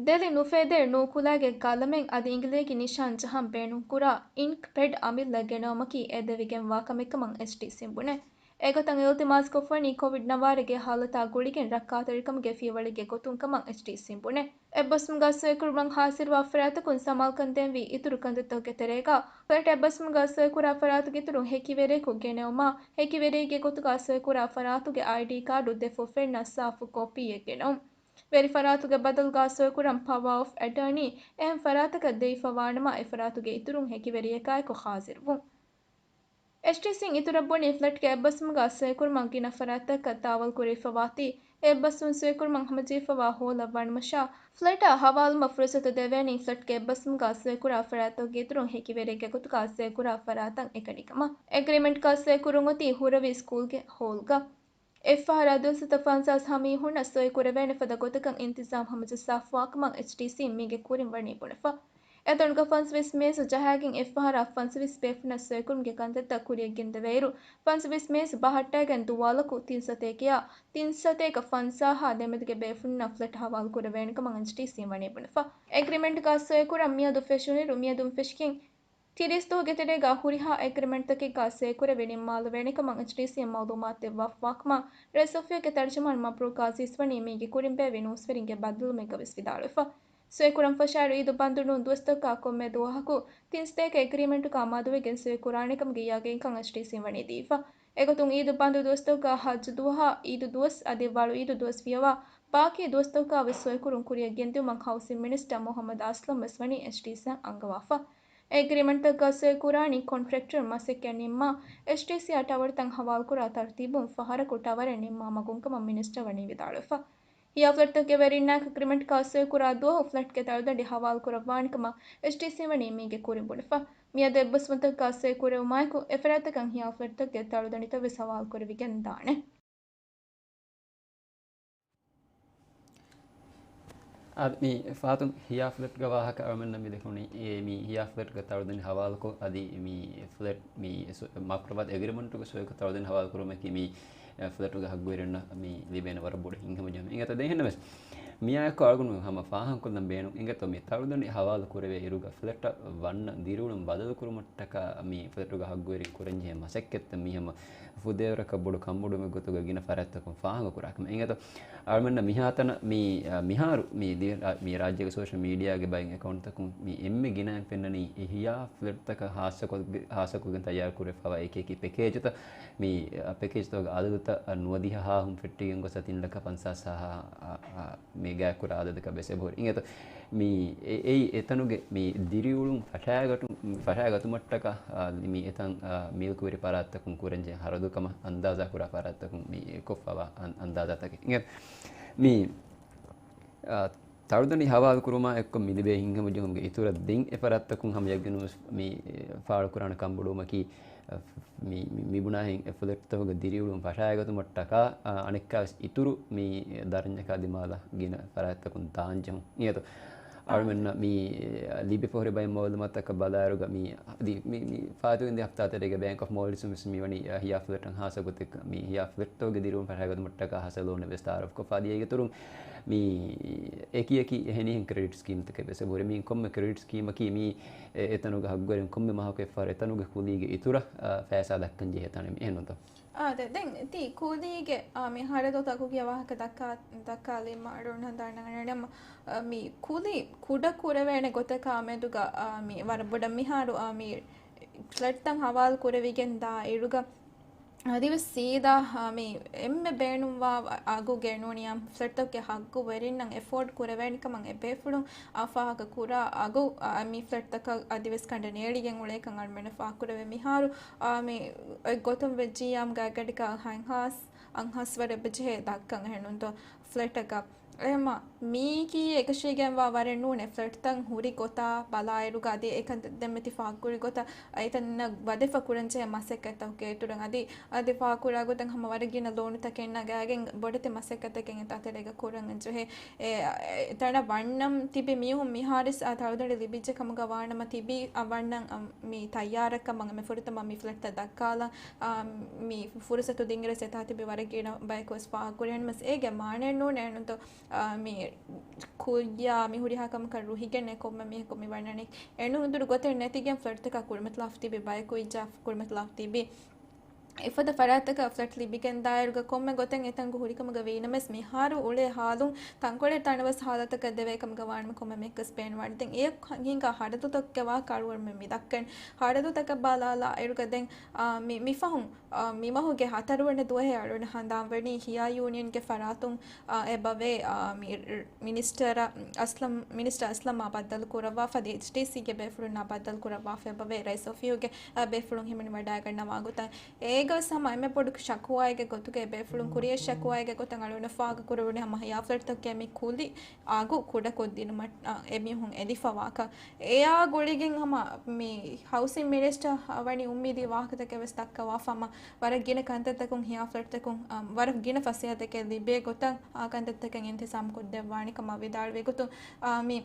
ދެލި ނުފޭދޭ ނޫކުލައިގެ ގަލަމެއް އަދި އިނގިލޭގެ ނިޝާން ޖަހަން ބޭނުންކުރާ އިންކް ޕެޑް އަމިއްލަ ގެނައުމަކީ އެދެވިގެންވާ ކަމެއްކަމަށް އެޗްޑީސީން ބުނޭ. އެގޮތަށް އިލްތިމާސްކޮށްފަނީ ކޮވިޑް ނަވާރަގެ ހާލަތާ ގުޅިގެން ރައްކާތެރިކަމުގެ ފިޔަވަޅެއްގެ ގޮތުން ކަމަށް އެޗްޑީސީން ބުނޭ. އެއްބަސްވުމުގަ ސޮއިކުރުމަށް ހާޒިރުވާ ފަރާތަކުން ސަމާލުކަން ދޭންވީ އިތުރު ކަންތައްތަކުގެ ތެރޭގަ، ފްލެޓް އެއްބަސްވުމުގަ ސޮއިކުރާ ފަރާތުގެ އިތުރުން ހެކިވެރިޔަކު ގެނެވުމާ، ހެކިވެރިއެއްގެ ގޮތުގަ ސޮއިކުރާ ފަރާތުގެ އައިޑީ ކާޑު ދެފުށް ފެންނަ ސާފު ކޮޕީއެއް ގެނައުން. ވެރިފަރާތުގެ ބަދަލުގަ ސޮއިކުރަން ޕަވާ އޮފް އެޓާނީ އެހެން ފަރާތަކަށް ދެވިފަ ވާނަމަ، އެ ފަރާތުގެ އިތުރުން ހެކިވެރިޔަކާއެކު ހާޒިރުވުން. އެޗްޑީސީން އިތުރަށް ބުނީ، ފްލެޓްގެ އެއްބަސްވުމުގަ ސޮއިކުރުމަށް ގިނަ ފަރާތްތަކަށް ތާވަލް ކުރެވިފަވާތީ، އެއްބަސްވުން ސޮއިކުރުމަށް ހަމަޖެހިފަވާ ހޯލަށް ވަނުމަށާ، ފްލެޓާ ހަވާލުވުމަށް ފުރުސަތު ދެވޭނީ، ފްލެޓްގެ އެއްބަސްވުމުގަ ސޮއިކުރާ ފަރާތްތަކުގެ އިތުރުން ހެކިވެރިއެއްގެ ގޮތުގަ ސޮއިކުރާ ފަރާތަށް އެކަނިކަމަށް. އެގްރިމެންޓްގަ ސޮއިކުރުން އޮތީ ހުރަވީ ސްކޫލްގެ ހޯލްގަ. އެއްފަހަރާ ދުވަސްތައް ފަންސާސް ހަ މީހުންނަށް ސޮއިކުރެވޭނެ ފަދަ ގޮތަކަށް އިންތިޒާމް ހަމަޖައްސާފަވާކަމަށް އެޗްޑީސީން މީގެ ކުރިން ވަނީ ބުނެފަ. އެތަނުގަ ފަންސަވީސް މޭޒު ޖަހާގެން އެއްފަހަރާ ފަންސަވީސް ބޭފުންނަށް ސޮއިކުރުމުގެ ކަންތައްތައް ކުރިއަށް ގެންދެވޭއިރު، ފަންސަވީސް މޭޒު ބަހައްޓާގެން ދުވާލަކު ތިން ސަތޭކައާ، ތިން ސަތޭކަ ފަންސާހާ ދެމެދުގެ ބޭފުންނަށް ފްލެޓް ހަވާލު ކުރެވޭނެ ކަމަށް އެޗްޑީސީން ވަނީ ބުނެފަ. އެގްރިމެންޓްގަ ސޮއިކުރަން މިއަދު ފެށުނުއިރު، މިއަދުން ފެށިގެން ތިރީސް ދުވަހުގެ ތެރޭގަ ހުރިހާ އެގްރިމެންޓްތަކެއްގަ ސޮއިކުރެވި ނިންމާލެވޭނެ ކަމަށް އެޗްޑީސީއަށް މައުލޫމާތު ދެއްވާފަވާ ކަމަށް ރައީސް އޮފީހުގެ ތަރްޖަމާން މަބްރޫކް ގާޒީސް ވަނީ މީގެ ކުރިން ބޭއްވި ނޫސްވެރިންގެ ބައްދަލުވުމެއްގަ ވެސް ވިދާޅުވެފަ. ސޮއިކުރަން ފަށާއިރު އީދު ބަންދު ނޫން ދުވަސްތަކަށް ކޮންމެ ދުވަހަކު ތިން ސަތޭކަ އެގްރިމެންޓުގަ އަމާޒުވެގެން ސޮއިކުރާނެ ކަމުގެ ޔަގީންކަން އެޗްޑީސީން ވަނީ ދީފަ. އެގޮތުން އީދު ބަންދު ދުވަސްތަކުގަ ހައްޖު ދުވަހާ، އީދު ދުވަސް އަދި ވަޅު އީދު ދުވަސް ފިޔަވާ، ބާކީ ދުވަސްތަކުގަ ވެސް ސޮއިކުރުން ކުރިއަށް ގެންދިއުމަށް ހައުސިން މިނިސްޓަރ މުހައްމަދު އަސްލަމް ވެސް ވަނީ އެޗްޑީސީއަށް އަންގަވާފަ. އެގްރިމެންޓްތަކުގަ ސޮއިކުރާނީ ކޮންޓްރެކްޓަރުން މަސައްކަތް ނިންމާ، އެޗްޑީސީއާ ޓަވަރުތައް ހަވާލުކުރާ ތަރުތީބުން ފަހަރަކު ޓަވަރެއް ނިންމާ މަގުން ކަމަށް މިނިސްޓަރ ވަނީ ވިދާޅުވެފަ. ހިޔާ ފްލެޓްތަކުގެ ވެރިންނާއެކު އެގްރިމެންޓްގަ ސޮއިކުރާ ދުވަހު ފްލެޓްގެ ތަޅުދަނޑި ހަވާލު ކުރައްވާނެ ކަމަށް އެޗްޑީސީ ވަނީ މީގެ ކުރިން ބުނެފަ. މިއަދު އެއްބަސްވުންތަކުގަ ސޮއިކުރެވުމާއެކު، އެފަރާތްތަކަށް ހިޔާ ފްލެޓްތަކުގެ ތަޅުދަނޑިތައް ވެސް ހަވާލު ކުރެވިގެން ދާނެ. އަދި މި ފާތުން ހިޔާ ފްލެޓްގެ ވާހަކަ އަޅުމެންނަށް މި ދެކުނީ، އެ، މި ހިޔާ ފްލެޓްގެ ތަޅުދަނޑި ހަވާލުކޮށް، އަދި މި ފްލެޓް މި ސު-، މައުކްރަބާދް އެގްރިމެންޓުގެ ސޮއިކޮށް ތަޅުދަނޑި ހަވާލު ކުރުމަކީ މި، އެ، ފްލެޓުގެ ހައްގުވެރިންނަށް މި ލިބޭނެ ވަރަށް ބޮޑު ހިތްހަމަޖެހުމެއް. އިނގޭތޯ ދެން އެހެންނަމަވެސް، މިއާއެކު އަޅުގަނޑު ހަމަ ފާހަގަކޮށްލަން ބޭނުން. އިނގޭތޯ މި ތަޅުދަނޑި ހަވާލު ކުރެވޭ އިރުގަ ފްލެޓަށް ވަންނަ ދިރިއުޅުން ބަދަލު ކުރުމަށްޓަކާ މި ފްލެޓުގެ ހައްގުވެރިން ކުރަންޖެހޭ މަސައްކަތްތައް މި ހަމަ ފުދޭވަރަކަށް ބޮޑު ކަންބޮޑުވުމެއް ގޮތުގަ ގިނަ ފަރާތްތަކުން ފާހަގަކުރާ ކަމެއް. އިނގޭތޯ އަޅުމެންނަށް މިހާތަނަށް މި، އަ، މިހާރު މި ދި-، އަ، މި ރާއްޖޭގެ ސޯޝަލް މީޑިއާގެ ބައެއް އެކައުންޓްތަކުން މި އެންމެ ގިނައިން ފެންނަނީ އެ ހިޔާ ފްލެޓްތަކަށް ހާއްސަކޮށް-، ހާއްސަކޮށްގެން ތައްޔާރު ކުރެވިފަވާ އެކި އެކި ޕެކޭޖުތައް. މި، އަ، ޕެކޭޖުތަކުގެ އަދަދުތައް، އަ، ނުވަދިހަ ހާހުން ފެއްޓިގެން ގޮސް ތިން ލައްކަ ފަންސާސް ހާހާ، އަ، އަ، މި ގާތްކުރާ އަދަދަކަށް ވެސް އެބަހުރި. އިނގޭތޯ މި އެ-، އެއީ އެތަނުގެ މި ދިރިއުޅުން ފަށާގަތު-، ފަށާގަތުމަށްޓަކާ، އާ، މި އެތަން، އާ، މިލްކުވެރި ފަރާތްތަކުން ކުރަންޖެހޭ ހަރަދު ކަމަށް އަންދާޒާކުރާ ފަރާތްތަކުން މި ކޮށްފަވާ އަން-، އަންދާޒާތަކެއް. އިނގޭތޯ މި، އާ، ތަޅުދަނޑި ހަވާލު ކުރުމާ އެއްކޮށް މި ލިބޭ ހިތްހަމަޖެހުމުގެ އިތުރަށް ދެން އެ ފަރާތްތަކުން ހަމަ ޔަގީނުވެސް މި ފާޅުކުރާނެ ކަންބޮޑުވުމަކީ، އަ، މި، މި، މި ބުނާހެން އެ ފްލެޓްތަކުގެ ދިރިއުޅުން ފަށާގަތުމަށްޓަކާ، އަ، އަނެއްކާވެސް އިތުރު މި ދަރަންޏަކާ ދިމާލަށް ގިނަ ފަރާތްތަކުން ދާންޖެހުން. އިނގޭތޯ އަޅުމެންނަށް މި ލިބިފަ ހުރި ބައެއް މައުލޫމާތުތަކަށް ބަލާއިރުގަ މި އަދި މި، މި ފާތުގެ ދެ ހަފްތާ ތެރޭގަ ބޭންކް އޮފް މޯލްޑިވްސް ވެސް މި ވަނީ، އަ، ހިޔާ ފްލެޓަށް ހާއްސަ ގޮތެއް މި ހިޔާ ފްލެޓްތަކުގެ ދިރިއުޅުން ފަށާގަތުމަށްޓަކާ ހާއްސަ ލޯނެއް ވެސް ތައާރަފް ކޮށްފަ ދިޔައީގެ އިތުރުން މި އެކި އެކި އެހެނިހެން ކްރެޑިޓް ސްކީމްތަކެއް ވެސް އެބަހުރި. މި ކޮންމެ ކްރެޑިޓް ސްކީމަކީ މި އެ-، އެތަނުގެ ހައްގުވެރިން ކޮންމެ މަހަކު އެއްފަހަރު އެތަނުގެ ކުލީގެ އިތުރަށް، އަ، ފައިސާ ދައްކަން ޖެހޭ ތަނެއް މި އެހެންނުތޯ؟ އާ، ދެ-، ދެން ތި ކުލީގެ، އާ، މި ހަރަދުތަކުގެ ވާހަކަ ދައްކާ، ދައްކާލީމަ އަޅުގަނޑު ހަނދާން ނަގަނީ މި ކުލީ ކުޑަ ކުރެވޭނެ ގޮތަކާ މެދުގަ، އާ، މި ވަރަށް ބޮޑަށް މިހާރު، އާ، މި ފްލެޓްތައް ހަވާލު ކުރެވިގެން ދާ އިރުގަ އަދިވެސް ސީދާ، އާ، މި އެންމެ ބޭނުންވާ އަގުގެ ނޫނިއްޔާ ފްލެޓްތަކުގެ ހައްގުވެރިންނަށް އެފޯޑް ކުރެވޭނެ ކަމަށް އެ ބޭފުޅުން، އާ، ފާހަގަ ކުރާ އަގު، އާ، މި ފްލެޓްތަކަށް އަދިވެސް ކަނޑަ ނޭޅިގެން އުޅޭކަން އަޅުމެންނަށް ފާހަގަކުރެވޭ. މިހާރު، އާ، މި އޮތް ގޮތުން ވެއްޖިއްޔާމު ގާތްގަނޑަކަށް ހަތް ހާސް، އަށް ހާސް ވަރެއް ބެޖެހޭ ދައްކަން އެހެންނުންތޯ ފްލެޓަކަށް. އެހެމަ މީކީ އެކަށީގެންވާ ވަރެއް ނޫނޭ. ފްލެޓްތައް ހުރި ގޮތާ ބަލާއިރުގަ އަދި އެކަން ދެންމެ ތި ފާހަގަކުރި ގޮތަށް އެތަންނަށް ވަދެފަ ކުރަންޖެހޭ މަސައްކަތްތަކުގެ އިތުރަށް އަދި، އަދި ފާހަގަކުރާ ގޮތަށް ހަމަ ވަރަށް ގިނަ ލޯނުތަކެއް ނަގާގެން ބޮޑެތި މަސައްކަތްތަކެއް އެތާ ތެރޭގަ ކުރަން ޖެހޭ. އެ، އެ، އެތަނަށް ވަންނަން ތިބި މީހުން މިހާރުވެސް އާ ތަޅުދަނޑި ލިބިއްޖެ ކަމުގަ ވާނަމަ ތިބީ އަ ވަންނަން އަ، މި ތައްޔާރަށް ކަމަށް އެންމެ ފުރަތަމަ މި ފްލެޓްތައް ދައްކާލަން، އާ، މި ފުރުސަތު ދިންއިރުވެސް އެތާ ތިބި ވަރަށް ގިނަ ބަޔަކު ވެސް ފާހަގަކުރި. އެހެންނަމަވެސް އޭގެ މާނައެއް ނޫނޭ އެހެންނުންތޯ، އާ، މި ކުއްޔާ މި ހުރިހާ ކަމަކަށް ރުހިގެންނޭ ކޮންމެ މީހަކު މި ވަންނަނީ. އެނޫން އިތުރު ގޮތެއް ނެތިގެން ފްލެޓްތަކާ ކުރިމަތިލާފަ ތިބި ބަޔަކު އިއްޒާ ކުރިމަތިލާފަ ތިބި. އެފަދަ ފަރާތްތަކަށް ފްލެޓް ލިބިގެން ދާއިރުގަ ކޮންމެ ގޮތެއް އެތަންގަ ހުރިކަމުގަ ވީނަމަވެސް މިހާރު އުޅޭ ހާލުން ތަންކޮޅެއް ތަނަވަސް ހާލަތަކަށް ދެވޭ ކަމުގަ ވާނަމަ ކޮންމެ މީހަކަސް ބޭނުންވާނެ. ދެން އެ ހިނގާ ހަރަދުތަކުގެ ވާހަކަ އަޅުގަނޑުމެން މި ދައްކަން. ހަރަދުތަކަށް ބަލާލާ އިރުގަ ދެން، އާ، މި، މިފަހުން، އާ، މި މަހުގެ ހަތަރުވަނަ ދުވަހެއް އަޅުގަނޑަށް ހަނދާންވަނީ ހިޔާ ޔޫނިއަންގެ ފަރާތުން، އާ، އެބަވޭ، އާ، މި މިނިސްޓަރ އަސްލަމް، މިނިސްޓަރ އަސްލަމްއާ ބައްދަލު ކުރައްވާފަ އަދި އެޗްޑީސީގެ ބޭފުޅުންނާ ބައްދަލު ކުރައްވާފަ އެބަވޭ ރައީސް އޮފީހުގެ، އާ، ބޭފުޅުން ހިމެނިވަޑައިގަންނަވާ ގޮތަށް. އޭގަވެސް ހަމަ އެންމެ ބޮޑު ޝަކުވާއެއްގެ ގޮތުގައި ބޭފުޅުން ކުރިޔަށް ޝަކުވާއެއްގެ ގޮތަށް އަޅުގަނޑު ފާހަގަކުރެވުނީ ހަމަ ހިޔާ ފްލެޓްތަކުގެ މި ކުލި އަގު ކުޑަކޮށްދިނުމަށް، އާ، އެމީހުން އެދިފަވާކަށް. އެއާ ގުޅިގެން ހަމަ މި ހައުސިން މިނިސްޓަރ ވަނީ އުއްމީދީ ވާހަކަތަކެއް ވެސް ދައްކަވާފަ ހަމަ ވަރަށް ގިނަ ކަންތައްތަކުން ހިޔާ ފްލެޓްތަކުން، އާ، ވަރަށް ގިނަ ފަސޭހަތަކެއް ލިބޭ ގޮތަށް އާ ކަންތައްތަކެއް އިންތިޒާމް ކޮށްދެއްވާނެ ކަމަށް ވިދާޅުވި ގޮތުން، އާ، މި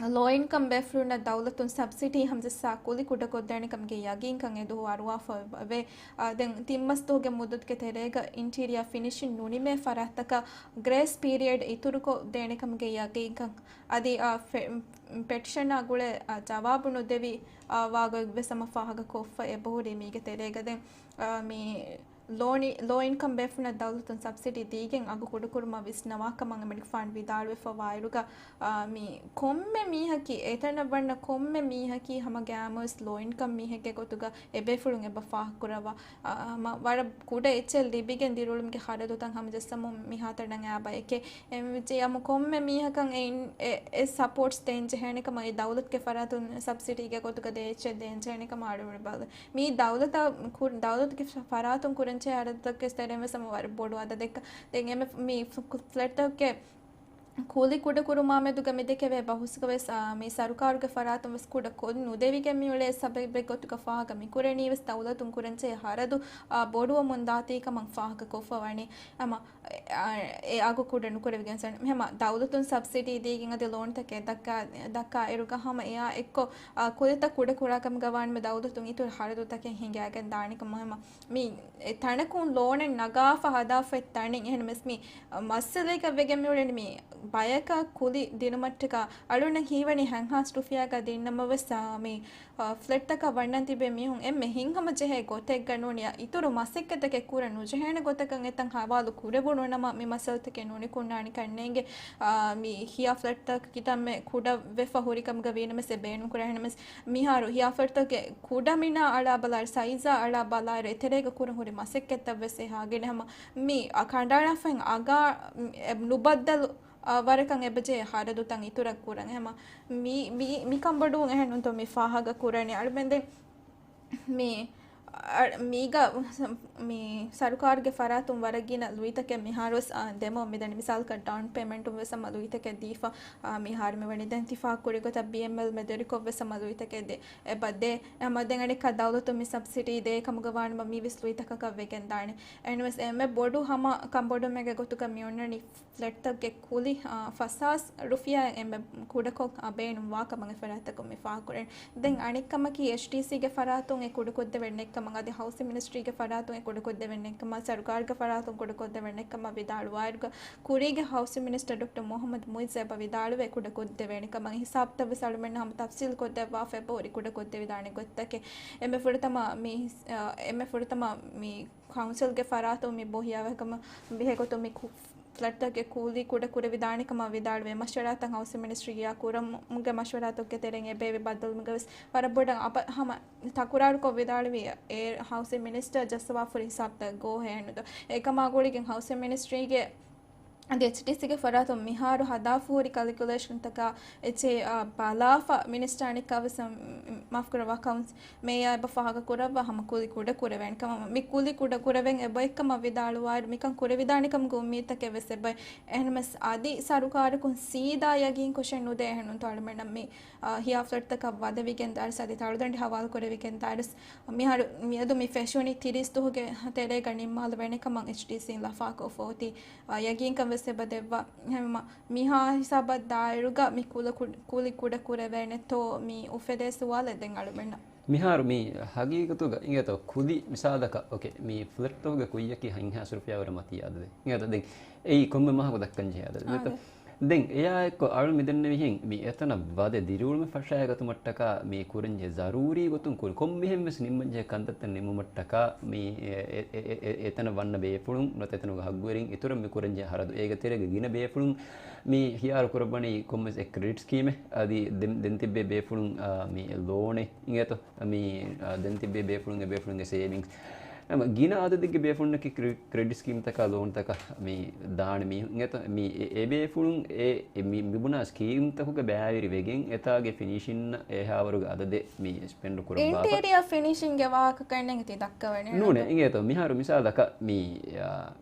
ލޯ އިންކަމް ބޭފުޅުންނަށް ދައުލަތުން ސަބްސިޑީ ހަމަޖައްސާ ކުލި ކުޑަކޮށްދޭނެ ކަމުގެ ޔަގީންކަން އެ ދުވަހު އަރުވާފަ ވޭ. އާ، ދެން ތިން މަސް ދުވަހުގެ މުއްދަތުގެ ތެރޭގަ އިންޓީރިއާ ފިނިޝިން ނުނިމޭ ފަރާތްތަކަށް ގްރޭސް ޕީރިއަޑް އިތުރުކޮށް ދޭނެ ކަމުގެ ޔަގީންކަން. އަދި، އާ، ފެ-، ޕެޓިޝަނާ ގުޅޭ، އާ، ޖަވާބު ނުދެވި، އާ، ވާގޮތް ވެސް ހަމަ ފާހަގަ ކޮށްފަ އެބަހުރި މީގެ ތެރޭގަ. ދެން، އާ، މި ލޯނި-، ލޯ އިންކަމް ބޭފުޅުންނަށް ދައުލަތުން ސަބްސިޑީ ދީގެން އަގު ކުޑަކުރުމަށް ވިސްނަވާ ކަމަށް އެމަނިކުފާނު ވިދާޅުވެފަ ވާއިރުގަ، އާ، މި ކޮންމެ މީހަކީ، އެތަނަށް ވަންނަ ކޮންމެ މީހަކީ ހަމަ ގައިމުވެސް ލޯ އިންކަމް މީހެއްގެ ގޮތުގަ އެބޭފުޅުން އެބަ ފާހަގަކުރައްވާ، އާ، ހަމަ ވަރަށް ކުޑަ އެއްޗެއް ލިބިގެން ދިރިއުޅުމުގެ ހަރަދުތައް ހަމަޖައްސަމުން މިހާތަނަށް އާ ބަޔެކޭ. އެ، އެ ހަމަ ކޮންމެ މީހަކަށް އެ، އެ ސަޕޯޓްސް ދޭން ޖެހޭނެ ކަމަށް އެ ދައުލަތުގެ ފަރާތުން ސަބްސިޑީގެ ގޮތުގަ ދޭ އެއްޗެއް ދޭން ޖެހޭނެ ކަމަށް އަޅުގަނޑު ބަލަ. މީ ދައުލަތަށް ކުރ-، ދައުލަތުގެ ފަ-، ފަރާތުން ކުރަންޖެހޭ ހަރަދުތަކެއް ތެރޭން ވެސް ހަމަ ވަރަށް ބޮޑު އަދަދެއް. ދެން އެމެ މި ފް-، ފްލެޓްތަކުގެ ކުލި ކުޑަކުރުމާމެދުގަ މިދެކެވޭ ބަހުސްގަ ވެސް، އާ، މި ސަރުކާރުގެ ފަރާތުން ވެސް ކުޑަ ކޮށް ނުދެވިގެން މިއުޅޭ ސަބަބެއް ގޮތުގަ ފާހަގަ މިކުރަނީ ވެސް ދައުލަތުން ކުރަންޖެހޭ ހަރަދު، އާ، ބޮޑުވަމުން ދާތީ ކަމަށް ފާހަގަ ކޮށްފަ ވަނީ. ހަމަ އެ، އާ، އެ އަގު ކުޑަ ނުކުރެވިގެން ސަން-، ހަމަ ދައުލަތުން ސަބްސިޑީ ދީގެން އަދި ލޯންތަކެއް ދައްކާ، ދައްކާ އިރުގަ ހަމަ އެއާ އެއްކޮށް، އާ، ކުލިތައް ކުޑަ ކުރާ ކަމުގަ ވާނަމަ ދައުލަތުން އިތުރު ހަރަދުތަކެއް ހިނގައިގެން ދާނެ ކަމަށް. ހަމަ މި އެ ތަނަކުން ލޯނެއް ނަގާފަ ހަދާފައި ތަނެއް. އެހެން މެސް މި މައްސަލައެއްގަ ވެގެން މިއުޅެނީ މި ބަޔަކަށް ކުލި ދިނުމަށްޓަކާ އަޅުންނަށް ހީވަނީ ހަތްހާސް ރުފިޔާގަ ދިންނަމަ ވެސް، އާ، މި އާ، ފްލެޓްތަކަށް ވަންނަން ތިބޭ މީހުން އެންމެ ހިތްހަމަޖެހޭ ގޮތެއްގަ ނޫނިއްޔާ އިތުރު މަސައްކަތްތަކެއް ކުރަން ނުޖެހޭނެ ގޮތަކަށް އެތަން ހަވާލު ކުރެވުނު ނަމަ މި މައްސަލަތަކެއް ނުނިކުންނާނެ ކަންނޭނގެ. އާ، މި ހިޔާ ފްލެޓްތަކަށް ކިތަންމެ ކުޑަ ވެފަ ހުރި ކަމުގަ ވީނަމަސް އެ ބޭނުން ކުރާ ހެނަމަސް މިހާރު ހިޔާ ފްލެޓްތަކެއް ކުޑަ މިނާ އަޅާ ބަލާއިރު، ސައިޒާ އަޅާ ބަލާއިރު، އެތެރޭގަ ކުރަން ހުރި މަސައްކަތްތައް ވެސް އެހާގިނަ ހަމަ މި ކަނޑައަޅާފައި އަގާ ނުބައްދަލު އާ، ވަރަކަށް އެބަޖެހޭ ހަރަދުތައް އިތުރަށް ކުރަން. ހަމަ މި، މި، މިކަންބޮޑުވުން އެހެން ނޫންތޯ މި ފާހަގަ ކުރަނީ. އަޅުމެންދެން މި، އަ، މީގަ މި ސަރުކާރުގެ ފަރާތުން ވަރަށް ގިނަ ލުއިތަކެއް މިހާރުވެސް، އާ، ދެމުން މިދަނީ. މިސާލަކަށް ޑައުން ޕޭމެންޓުން ވެސް ހަމަ ލުއިތަކެއް ދީފަ، އާ، މިހާރު މިވަނީ. ދެން ތިފާ ކުރި ގޮތަށް ބީއެމްއެލް މެދުވެރިކޮށް ވެސް ހަމަ ލުއިތަކެއް ދޭ. އެބަ ދޭ. ހަމަ ދެން އަނެއްކާ ދައުލަތުން މި ސަބްސިޑީ ދޭ ކަމުގަ ވާނަމަ މި ވެސް ލުއިތަކަކަށް ވެގެން ދާނެ. އެހެންވެސް އެންމެ ބޮޑު ހަމަ ކަންބޮޑުމެގެ ގޮތުގަ މި އޮންނަނީ ފްލެޓްތަކުގެ ކުލި، އާ، ފަސްހާސް ރުފިޔާއެއް އެންމެ ކުޑަކޮށް، އާ، ބޭނުންވާ ކަމަށް އެ ފަރާތްތަކުން މި ފާހަގަކުރަން. ދެން އަނެއް ކަމަކީ، އެޗްޑީސީގެ ފަރާތުން އެ ކުޑަކޮށްދެވެން ނެތްކަމަށް، އަދި ހައުސިން މިނިސްޓްރީގެ ފަރާތުން އެ ކުޑަކޮށްދެވެން ނެތްކަމަށް، ސަރުކާރުގެ ފަރާތުން ކުޑަކޮށްދެވެން ނެތްކަމަށް ވިދާޅުވާއިރުގަ، ކުރީގެ ހައުސިން މިނިސްޓަރ ޑޮކްޓަރ މުހައްމަދު މުއިއްޒު އެބަ ވިދާޅުވޭ ކުޑަކޮށްދެވޭނެ ކަމަށް. ހިސާބުތައް ވެސް އަޅުމެންނަށް ހަމަ ތަފްސީލް ކޮށްދެއްވާފަ އެބަހުރި ކުޑަކޮށްދެވިދާނެ ގޮތްތަކެއް. އެންމެ ފުރަތަމަ މި، އާ، އެންމެ ފުރަތަމަ މި ކައުންސިލްގެ ފަރާތުން މި ބޯ ހިޔާވާ ކަމަށް ބެހޭ ގޮތުން މި ކު-، ފްލެޓްތަކެއް ކުލި ކުޑަ ކުރެވިދާނެ ކަމަށް ވިދާޅުވޭ. މަޝްވަރާތައް ހައުސިން މިނިސްޓްރީއާ ކުރުމުގެ މަޝްވަރާތަކުގެ ތެރެއިން އެބޭއްވި ބައްދަލުވުމުގަ ވެސް ވަރަށް ބޮޑަށް އަބަ-، ހަމަ ތަކުރާރުކޮށް ވިދާޅުވި އެ ހައުސިން މިނިސްޓަރ ޖައްސަވާފަހުރި ހިސާބުތައް ގޯހޭ ނުދޯ. އެކަމާ ގުޅިގެން ހައުސިން މިނިސްޓްރީގެ އަދި އެޗްޑީސީގެ ފަރާތުން މިހާރު ހަދާފަހުރި ކަލްކިއުލޭޝަންތަކާ އެޗްއޭ، އާ، ބަލާފަ މިނިސްޓާ އަނެއްކާވެސް، މް، މާފްކުރައްވާ، ކައުންސް މޭޔާ އެބަ ފާހަގަކުރައްވާ ހަމަ ކުލި ކުޑަ ކުރެވޭނެ ކަމަށް. މި ކުލި ކުޑަ ކުރެވެން އެބައޮތްކަމަށް ވިދާޅުވާއިރު، މިކަން ކުރެވިދާނެ ކަމުގެ އުއްމީދުތަކެއް ވެސް އެބައޮތް. އެހެންވެސް އަދި ސަރުކާރަކުން ސީދާ ޔަގީންކޮށެއް ނުދޭ އެހެންނުންތޯ އަޅުމެންނަށް މި، އާ، ހިޔާ ފްލެޓްތަކަށް ވަދެވިގެން ދާއިރު އަދި ތަޅުދަނޑި ހަވާލު ކުރެވިގެން ދާއިރު މިހާރު މިއަދު މި ފެށުނީ ތިރީސް ދުވަހުގެ ތެރޭގަ ނިންމާލެވޭނެ ކަމަށް އެޗްޑީސީން ލަފާކޮށްފަ އޮތީ. އާ، ޔަގީންކަން ވެސް އެބަ ދެއްވާ. ހަމަ މިހާ ހިސާބަށް ދާއިރުގަ މި ކުލަ ކު-، ކުލި ކުޑަ ކުރެވޭނެތޯ މި އުފެދޭ ސުވާލެއް ދެން އަޅުމެންނަށް. މިހާރު މި ހަގީގަތުގަ އިނގޭތޯ ކުލި މިސާލަކަށް، އޯކޭ، މި ފްލެޓްތަކުގެ ކުއްޔަކީ ހަތްހާސް ރުފިޔާ ވަރަށް މަތީ އަދަދެއް. އިނގޭތޯ ދެން އެއީ ކޮންމެ މަހަކު ދައްކަން ޖެހޭ އަދަދެއް. އާ، ދެން އެއާއެއްކޮށް އަޅު މިދެންނެވިހެން މި އެތަނަށް ވަދެ ދިރިއުޅުމެއް ފަށައިގަތުމަށްޓަކާ މި ކުރަންޖެހޭ ޒަރޫރީ ގޮތުން ކުރި ކޮންމެހެން ވެސް ނިންމަންޖެހޭ ކަންތައްތައް ނިމުމަށްޓަކާ މި އެ-، އެ-، އެ-، އެ-، އެ-، އެތަނަށް ވަންނަ ބޭފުޅުން ނުވަތަ އެތަނުގެ ހައްގުވެރިން އިތުރަށް މި ކުރަންޖެހޭ ހަރަދު. އޭގެ ތެރޭގަ ގިނަ ބޭފުޅުން މި ހިޔާރު ކުރައްވަނީ ކޮންމެސް އެއް ކްރެޑިޓް ސްކީމެއް. އަދި ދެން، ދެން ތިއްބޭ ބޭފުޅުން، އާ، މި ލޯނެއް އިނގޭތޯ. މި، އާ، ދެން ތިއްބޭ ބޭފުޅުން އެ ބޭފުޅުންގެ ސޭވިންގްސް. ހަމަ ގިނަ އަދަދެއްގެ ބޭފުޅުންނަކީ ކްރެ-، ކްރެޑިޓް ސްކީމްތަކާ ލޯންތަކަށް މި ދާނެ މީހުން އިނގޭތޯ. މި އެ، އެ ބޭފުޅުން އެ، އެ މި، މި ބުނާ ސްކީމްތަކުގެ ބައިވެރި ވެގެން އެތާގެ ފިނިޝިން އެހާވަރުގެ އަދަދެއް މި ސްޕެންޑް ކުރައްވާފަ. އިންޓީރިއާ ފިނިޝިންގެ ވާހަކަ ކަންނޭނގެ ތި ދައްކަވަނީ ނޫނޭ. އިނގޭތޯ މިހާރު މިސާލަކަށް މި، އާ،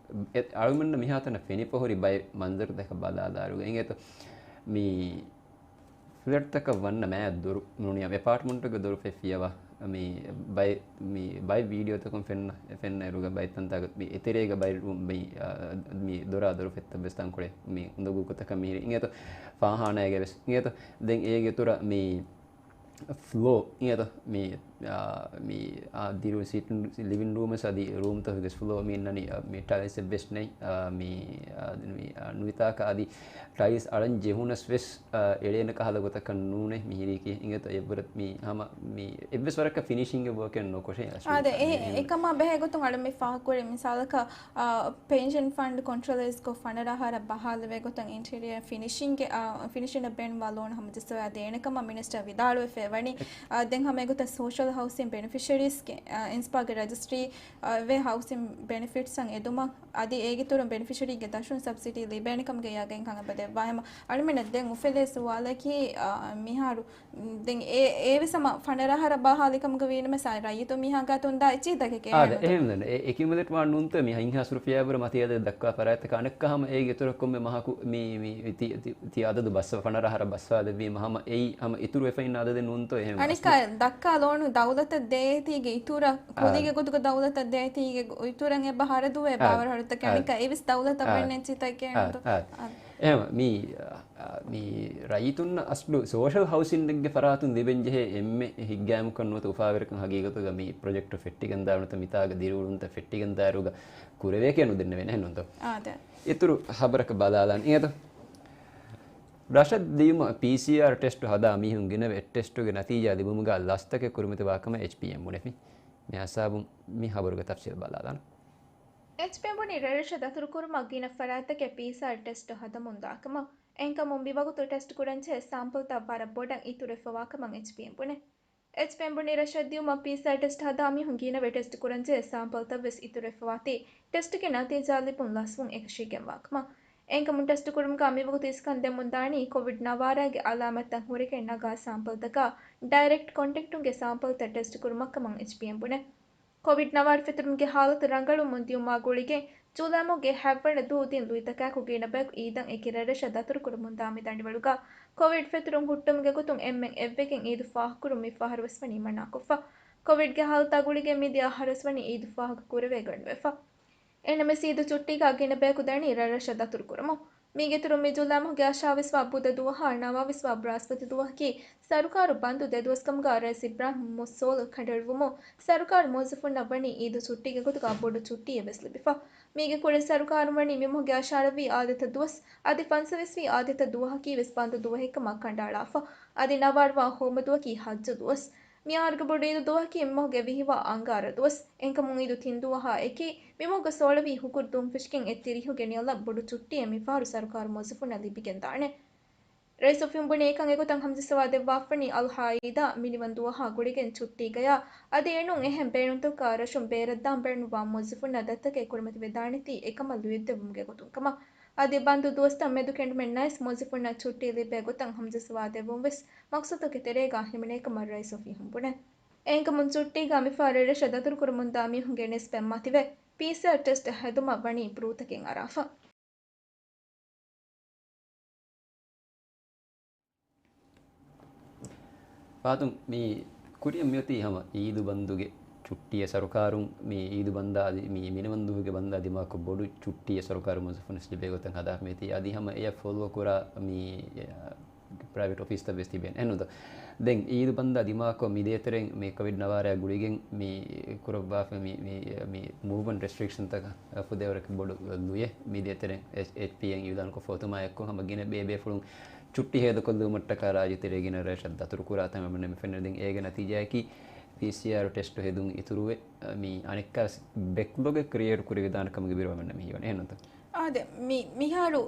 އެ، އަޅުމެންނަށް މިހާތަނަށް ފެނިފަހުރި ބައެއް މަންޒަރުތަކަށް ބަލާލާއިރުގަ އިނގޭތޯ މި ފްލެޓްތަކަށް ވަންނަ މާތް ދޮރު ނޫނިއްޔާ އެޕާޓްމަންޓުގެ ދޮރު ފެށިއަވާ، މި ބައި، މި ބައި ވީޑިއޯތަކުން ފެންނަ، ފެންނަ އިރުގަ ބައި ތަންތާގަ މި އެތެރޭގަ ބައި ރޫމް ބައި، އާ، މި ދޮރާ ދޮރު ފެއްތައް ވެސް ތަންކޮޅެއް މި އުނދަގޫ ގޮތަކަށް މިހިރީ. އިނގޭތޯ ފާހާނާގެ ވެސް. އިނގޭތޯ ދެން އޭގެ އިތުރަށް މި ފްލޯ އިނގޭތޯ މި، އާ، މި، އާ، ދިރު ސިޓިން، ލިވިން ރޫމް ވެސް އަދި ރޫމްތަކުގެ ފްލޯ މި އިންނަނީ، އާ، މި ޓައިލްސް އެއްވެސް ނެތް. އާ، މި، އާ، މި، އާ، ނުވިތާކަށް އަދި ޓައިލްސް އަޅަން ޖެހުނަސް ވެސް، އާ، އެޅޭނެ ކަހަލަ ގޮތަކަށް ނޫނޭ މިހިރީކީ. އިނގޭތޯ އެއްވަރަށް މި ހަމަ މި އެއްވެސް ވަރަކަށް ފިނިޝިންގެ ވޯކެއް ނޯކޮށޭ. އާދެ، އެ، އެކަމާ ބެހޭ ގޮތުން އަޅު މި ފާހަގަކުރި މިސާލަކަށް، އާ، ޕެންޝަން ފަންޑް ކޮންޓްރޮލައިޒްކޮށް ފަނަރަ އަހަރަށް ބަހާލެވޭ ގޮތަށް އިންޓީރިއަރ ފިނިޝިންގެ، އާ، ފިނިޝިންއަށް ބޭނުންވާ ލޯނު ހަމަޖައްސަވާ ދޭނެ ކަމަށް މިނިސްޓަރ ވިދާޅުވެފަ ވަނީ. އާ، ދެން ހަމަ އެގޮތަށް ސޯޝަލް ހައުސިން ބެނިފިޝަރީސްގެ، އާ، އިންސްޕާގެ ރަޖިސްޓްރީ، އާ، ވޭ ހައުސިން ބެނިފިޓްސްއަށް އެދުމަށް އަދި އޭގެ ތުރުން ބެނިފިޝަރީގެ ދަށުން ސަބްސިޑީ ލިބޭނެ ކަމުގެ ޔަގީންކަން އެބަ ދެއްވާ. ހަމަ އަޅުމެންނަށް ދެން އުފެދޭ ސުވާލަކީ، އާ، މިހާރު ދެން އެ، އެ ވެސް ހަމަ ފަނަރަ އަހަރަށް ބަހާލި ކަމުގަ ވީނަމަ ސާ ރައްޔިތުން މީހާ ގާތުން ދާ އެއްޗިހިތަކެކޭ. އާދެ، އެހެން ނޫންތޯ. އެކިއުމުލޭޓް ވާން ނޫންތޯ މި ހަތްހާސް ރުފިޔާ ވަރަށް މަތީ އަދަދެއް ދައްކާ ފަރާތްތަކަށް އަނެއްކާ ހަމަ އޭގެ އިތުރަށް ކޮންމެ މަހަކު މި، މި ތި، ތި، ތި އަދަދު ބައްސަ، ފަނަރަ އަހަރަށް ބައްސަވާ ދެއްވީމަ ހަމަ އެއީ ހަމަ އިތުރު ވެފަ އިން އަދަދެއް ނޫންތޯ އެހެން އަނެއްކާ ދައްކާ ލޯނު ދައުލަތަށް ދޭތީގެ އިތުރަށް، ކުލީގެ ގޮތުގަ ދައުލަތަށް ދޭތީގެ އިތުރަށް އެބަ ހަރަދުވޭ ބާވަރު ހަރުތަކެއް. އަނެއްކާ އެވެސް ދައުލަތަށް ވަންނެ އެއްޗިތަކެއް ނޫންތޯ. އެހެން މި އާ، މި ރައްޔިތުންނަށް އަސްލު ސޯޝަލް ހައުސިންގެ ފަރާތުން ލިބެންޖެހޭ އެންމެ ހިތްގައިމުކަން ނުވަތަ އުފާވެރިކަން ހަގީގަތުގަ މި ޕްރޮޖެކްޓު ފެއްޓިގެންދާ ނުވަތަ މިތާގަ ދިރިއުޅުންތައް ފެއްޓިގެންދާއިރުގަ ކުރެވޭކޭ ނުދެންނެވޭނެ އެހެންނޫންތޯ؟ އާދެ. އިތުރު ހަބަރަކަށް ބަލާލާން އިނގޭތޯ. ރަށަށް ދިޔުމަށް ޕީސީއާރް ޓެސްޓު ހަދާ މީހުން ގިނަވެ ޓެސްޓުގެ ނަތީޖާ ލިބުމުގަ ލަސްތަކެއް ކުރިމަތިވާ ކަމަށް އެޗްޕީއެމް ބުނެފި. މި ހިސާބުން މި ހަބަރުގެ ތަފްސީލް ބަލާލާން. އެޗްޕީއެމް ބުނީ ރަށްރަށަށް ދަތުރުކުރުމަށް ގިނަ ފަރާތްތަކެއް ޕީސީއާރް ޓެސްޓު ހަދަމުން ދާކަމަށް. އެހެންކަމުން މިވަގުތު ޓެސްޓު ކުރަންޖެހޭ ސާމްޕަލްތައް ވަރަށް ބޮޑަށް އިތުރުވެފަވާކަމަށް އެޗްޕީއެމް ބުނޭ. އެޗްޕީއެމް ބުނީ ރަށަށް ދިޔުމަށް ޕީސީއާރް ޓެސްޓު ހަދާ މީހުން ގިނަވެ ޓެސްޓު ކުރަންޖެހޭ ސާމްޕަލްތައް ވެސް އިތުރުވެފަވާތީ، ޓެސްޓުގެ ނަތީޖާ ލިބުން ލަސްވުން އެކަށީގެންވާކަމަށް. އެހެންކަމުން ޓެސްޓު ކުރުމުގަ މިވަގުތު އިސްކަން ދެމުން ދާނީ ކޮވިޑް ނަވާރައިގެ އަލާމަތްތައް ހުރެގެން ނަގާ ސާމްޕަލްތަކާ ޑައިރެކްޓް ކޮންޓެކްޓުންގެ ސާމްޕަލްތައް ޓެސްޓު ކުރުމަށްކަމަށް އެޗްޕީއެމް ބުނޭ. ކޮވިޑް ނަވާރަ ފެތުރުމުގެ ހާލަތު ރަނގަޅުވަމުން ދިޔުމާ ގުޅިގެން، ޖޫލައި މަހުގެ ހަތްވަނަ ދުވަހު ދިން ލުއިތަކާއެކު ގިނަ ބަޔަކު އީދަށް އެކި ރަށްރަށަށް ދަތުރުކުރަމުންދާ މި ދަނޑިވަޅުގަ ކޮވިޑް ފެތުރުން ހުއްޓުމުގެ ގޮތުން އެންމެން އެއްވެގެން އީދު ފާހަގަކުރުން މި ފަހަރު ވެސް ވަނީ މަނާކޮށްފަ. ކޮވިޑްގެ ހާލަތާ ގުޅިގެން މިދިޔަ އަހަރުވެސް ވަނީ އީދު ފާހަގަކުރެވޭ ގަނޑުވެފަ. އެހެންނަމަވެސް އީދު ޗުއްޓީގަ ގިނަ ބަޔަކު ދަނީ ރަށްރަށަށް ދަތުރުކުރަމުން. މީގެއިތުރުން މި ޖޫލައި މަހުގެ އަށާވީސްވާ ބުދަ ދުވަހާ ނަވާވީސްވާ ބްރާސްފަތި ދުވަހަކީ ސަރުކާރު ބަންދު ދެ ދުވަސްކަމުގަ ރައީސް އިބްރާހިމް މުސް ސޯލް ކަނޑައެޅުވުމުން ސަރުކާރު މުވައްޒަފުންނަށް ވަނީ އީދު ޗުއްޓީގެ ގޮތުގަ ބޮޑު ޗުއްޓީއެއް ވެސް ލިބިފަ. މީގެ ކުރިން ސަރުކާރުން ވަނީ މި މަހުގެ އަށާރަ ވީ އާދައިގެ ދުވަސް އަދި ފަންސަވީސް ވީ އާދައިގެ ދުވަހަކީ ވެސް ބަންދު ދުވަހެއްކަމަށް ކަނޑައަޅާފަ. އަދި ނަވާރަ ވާ ހޯމަ ދުވަހަކީ ހައްޖު ދުވަސް. މި އަހަރުގެ ބޮޑު އީދު ދުވަހަކީ މި މަހުގެ ވިހި ވާ އަންގާރަ ދުވަސް. އެހެންކަމުން އީދު ތިން ދުވަހާ އެކީ މި މަހުގެ ސޯޅަ ވީ ހުކުރު ދުވަހުން ފެށިގެން އެއް ތިރީހުގެ ނިޔަލަށް ބޮޑު ޗުއްޓީއެއް މި ފަހަރު ސަރުކާރު މުވައްޒަފުންނަށް ލިބިގެން ދާނެ. ރައީސް އޮފީހުން ބުނީ އެކަން އެގޮތަށް ހަމަޖައްސަވާ ދެއްވާފަނީ އަލްހާއީދާ މިނިވަން ދުވަހާ ގުޅިގެން ޗުއްޓީގަޔާ އަދި އެނޫން އެހެން ބޭނުންތަކާ ރަށުން ބޭރަށްދާން ބޭނުންވާ މުވައްޒަފުންނަށް ދަތިތަކެއް ކުރިމަތިވެދާނެތީ އެކަމަށް ލުޔެއްދެއްވުމުގެ ގޮތުން ކަމަށް. އަދި ބަންދު ދުވަސްތައް މެދުކެނޑުމެއް ނައިސް މުވައްޒަފުންނަށް ޗުއްޓީ ލިބޭ ގޮތަށް ހަމަޖައްސަވާ ދެއްވުން ވެސް މަގްސަދުގެ ތެރޭގަ ހިމެނޭ ކަމަށް ރައީސް އޮފީހުން ބުނޭ. އެހެންކަމުން ޗުއްޓީގަ މިފަހަރު ރަށަށް ދަތުރުކުރަމުންދާ މީހުންގެ ނިސްބަތް މަތިވެ، ޕީސީއާރް ޓެސްޓް ހެދުމަށް ވަނީ ބްރޫތަކެއް އަރާފަ. ފާތުން މި ކުރިއަށް މިއޮތީ ހަމަ އީދު ބަންދުގެ ޗުއްޓީއެއް ސަރުކާރުން މި އީދު ބަންދާ އަދި މި މިނިވަންދުވަހުގެ ބަންދާ ދިމާކޮށް ބޮޑު ޗުއްޓީއެއް ސަރުކާރު މުވައްޒަފުން ވެސް ލިބޭ ގޮތަށް ހަދާފަ މިއޮތީ. އަދި ހަމަ އެޔަށް ފޮލޯ ކުރާ މި ޕްރައިވެޓް އޮފީސްތައް ވެސް ތިބޭނެ. އެހެންނުތަ؟ ދެން އީދު ބަންދާ ދިމާކޮށް މި ދޭތެރެއިން މި ކޮވިޑް ނަވާރައާ ގުޅިގެން މި ކުރައްވާފަ މި، މި، މި މޫވްމަންޓް ރެސްޓްރިކްޝަންތަކަށް ފުދޭވަރަކަށް ބޮޑު ލުޔެއް މި ދޭތެރެއިން އެޗް، އެޗްޕީއެމް އިއުލާންކޮށްފަ އޮތުމާ އެއްކޮށް ހަމަ ގިނަ ބޭބޭފުޅުން ޗުއްޓީ ހޭދަކޮށްލުމަށްޓަކާ ރާއްޖެތެރޭ ގިނަ ރަށަށް ދަތުރުކުރާ ތަން އަޅުގަނޑުމެން ފެންނަ. ދެން އޭގެ ނަތީޖާއަކީ ޕީސީއާރް ޓެސްޓު ހެދުން އިތުރުވެ، މި އަނެއްކާވެސް ބެކްލޮގެއް ކްރިއޭޓް ކުރެވިދާނެ ކަމުގެ ބިރު އަޅުގަނޑަށް މި ހީވަނީ. އެހެންނުތަ؟ އާދެ، މި، މިހާރު،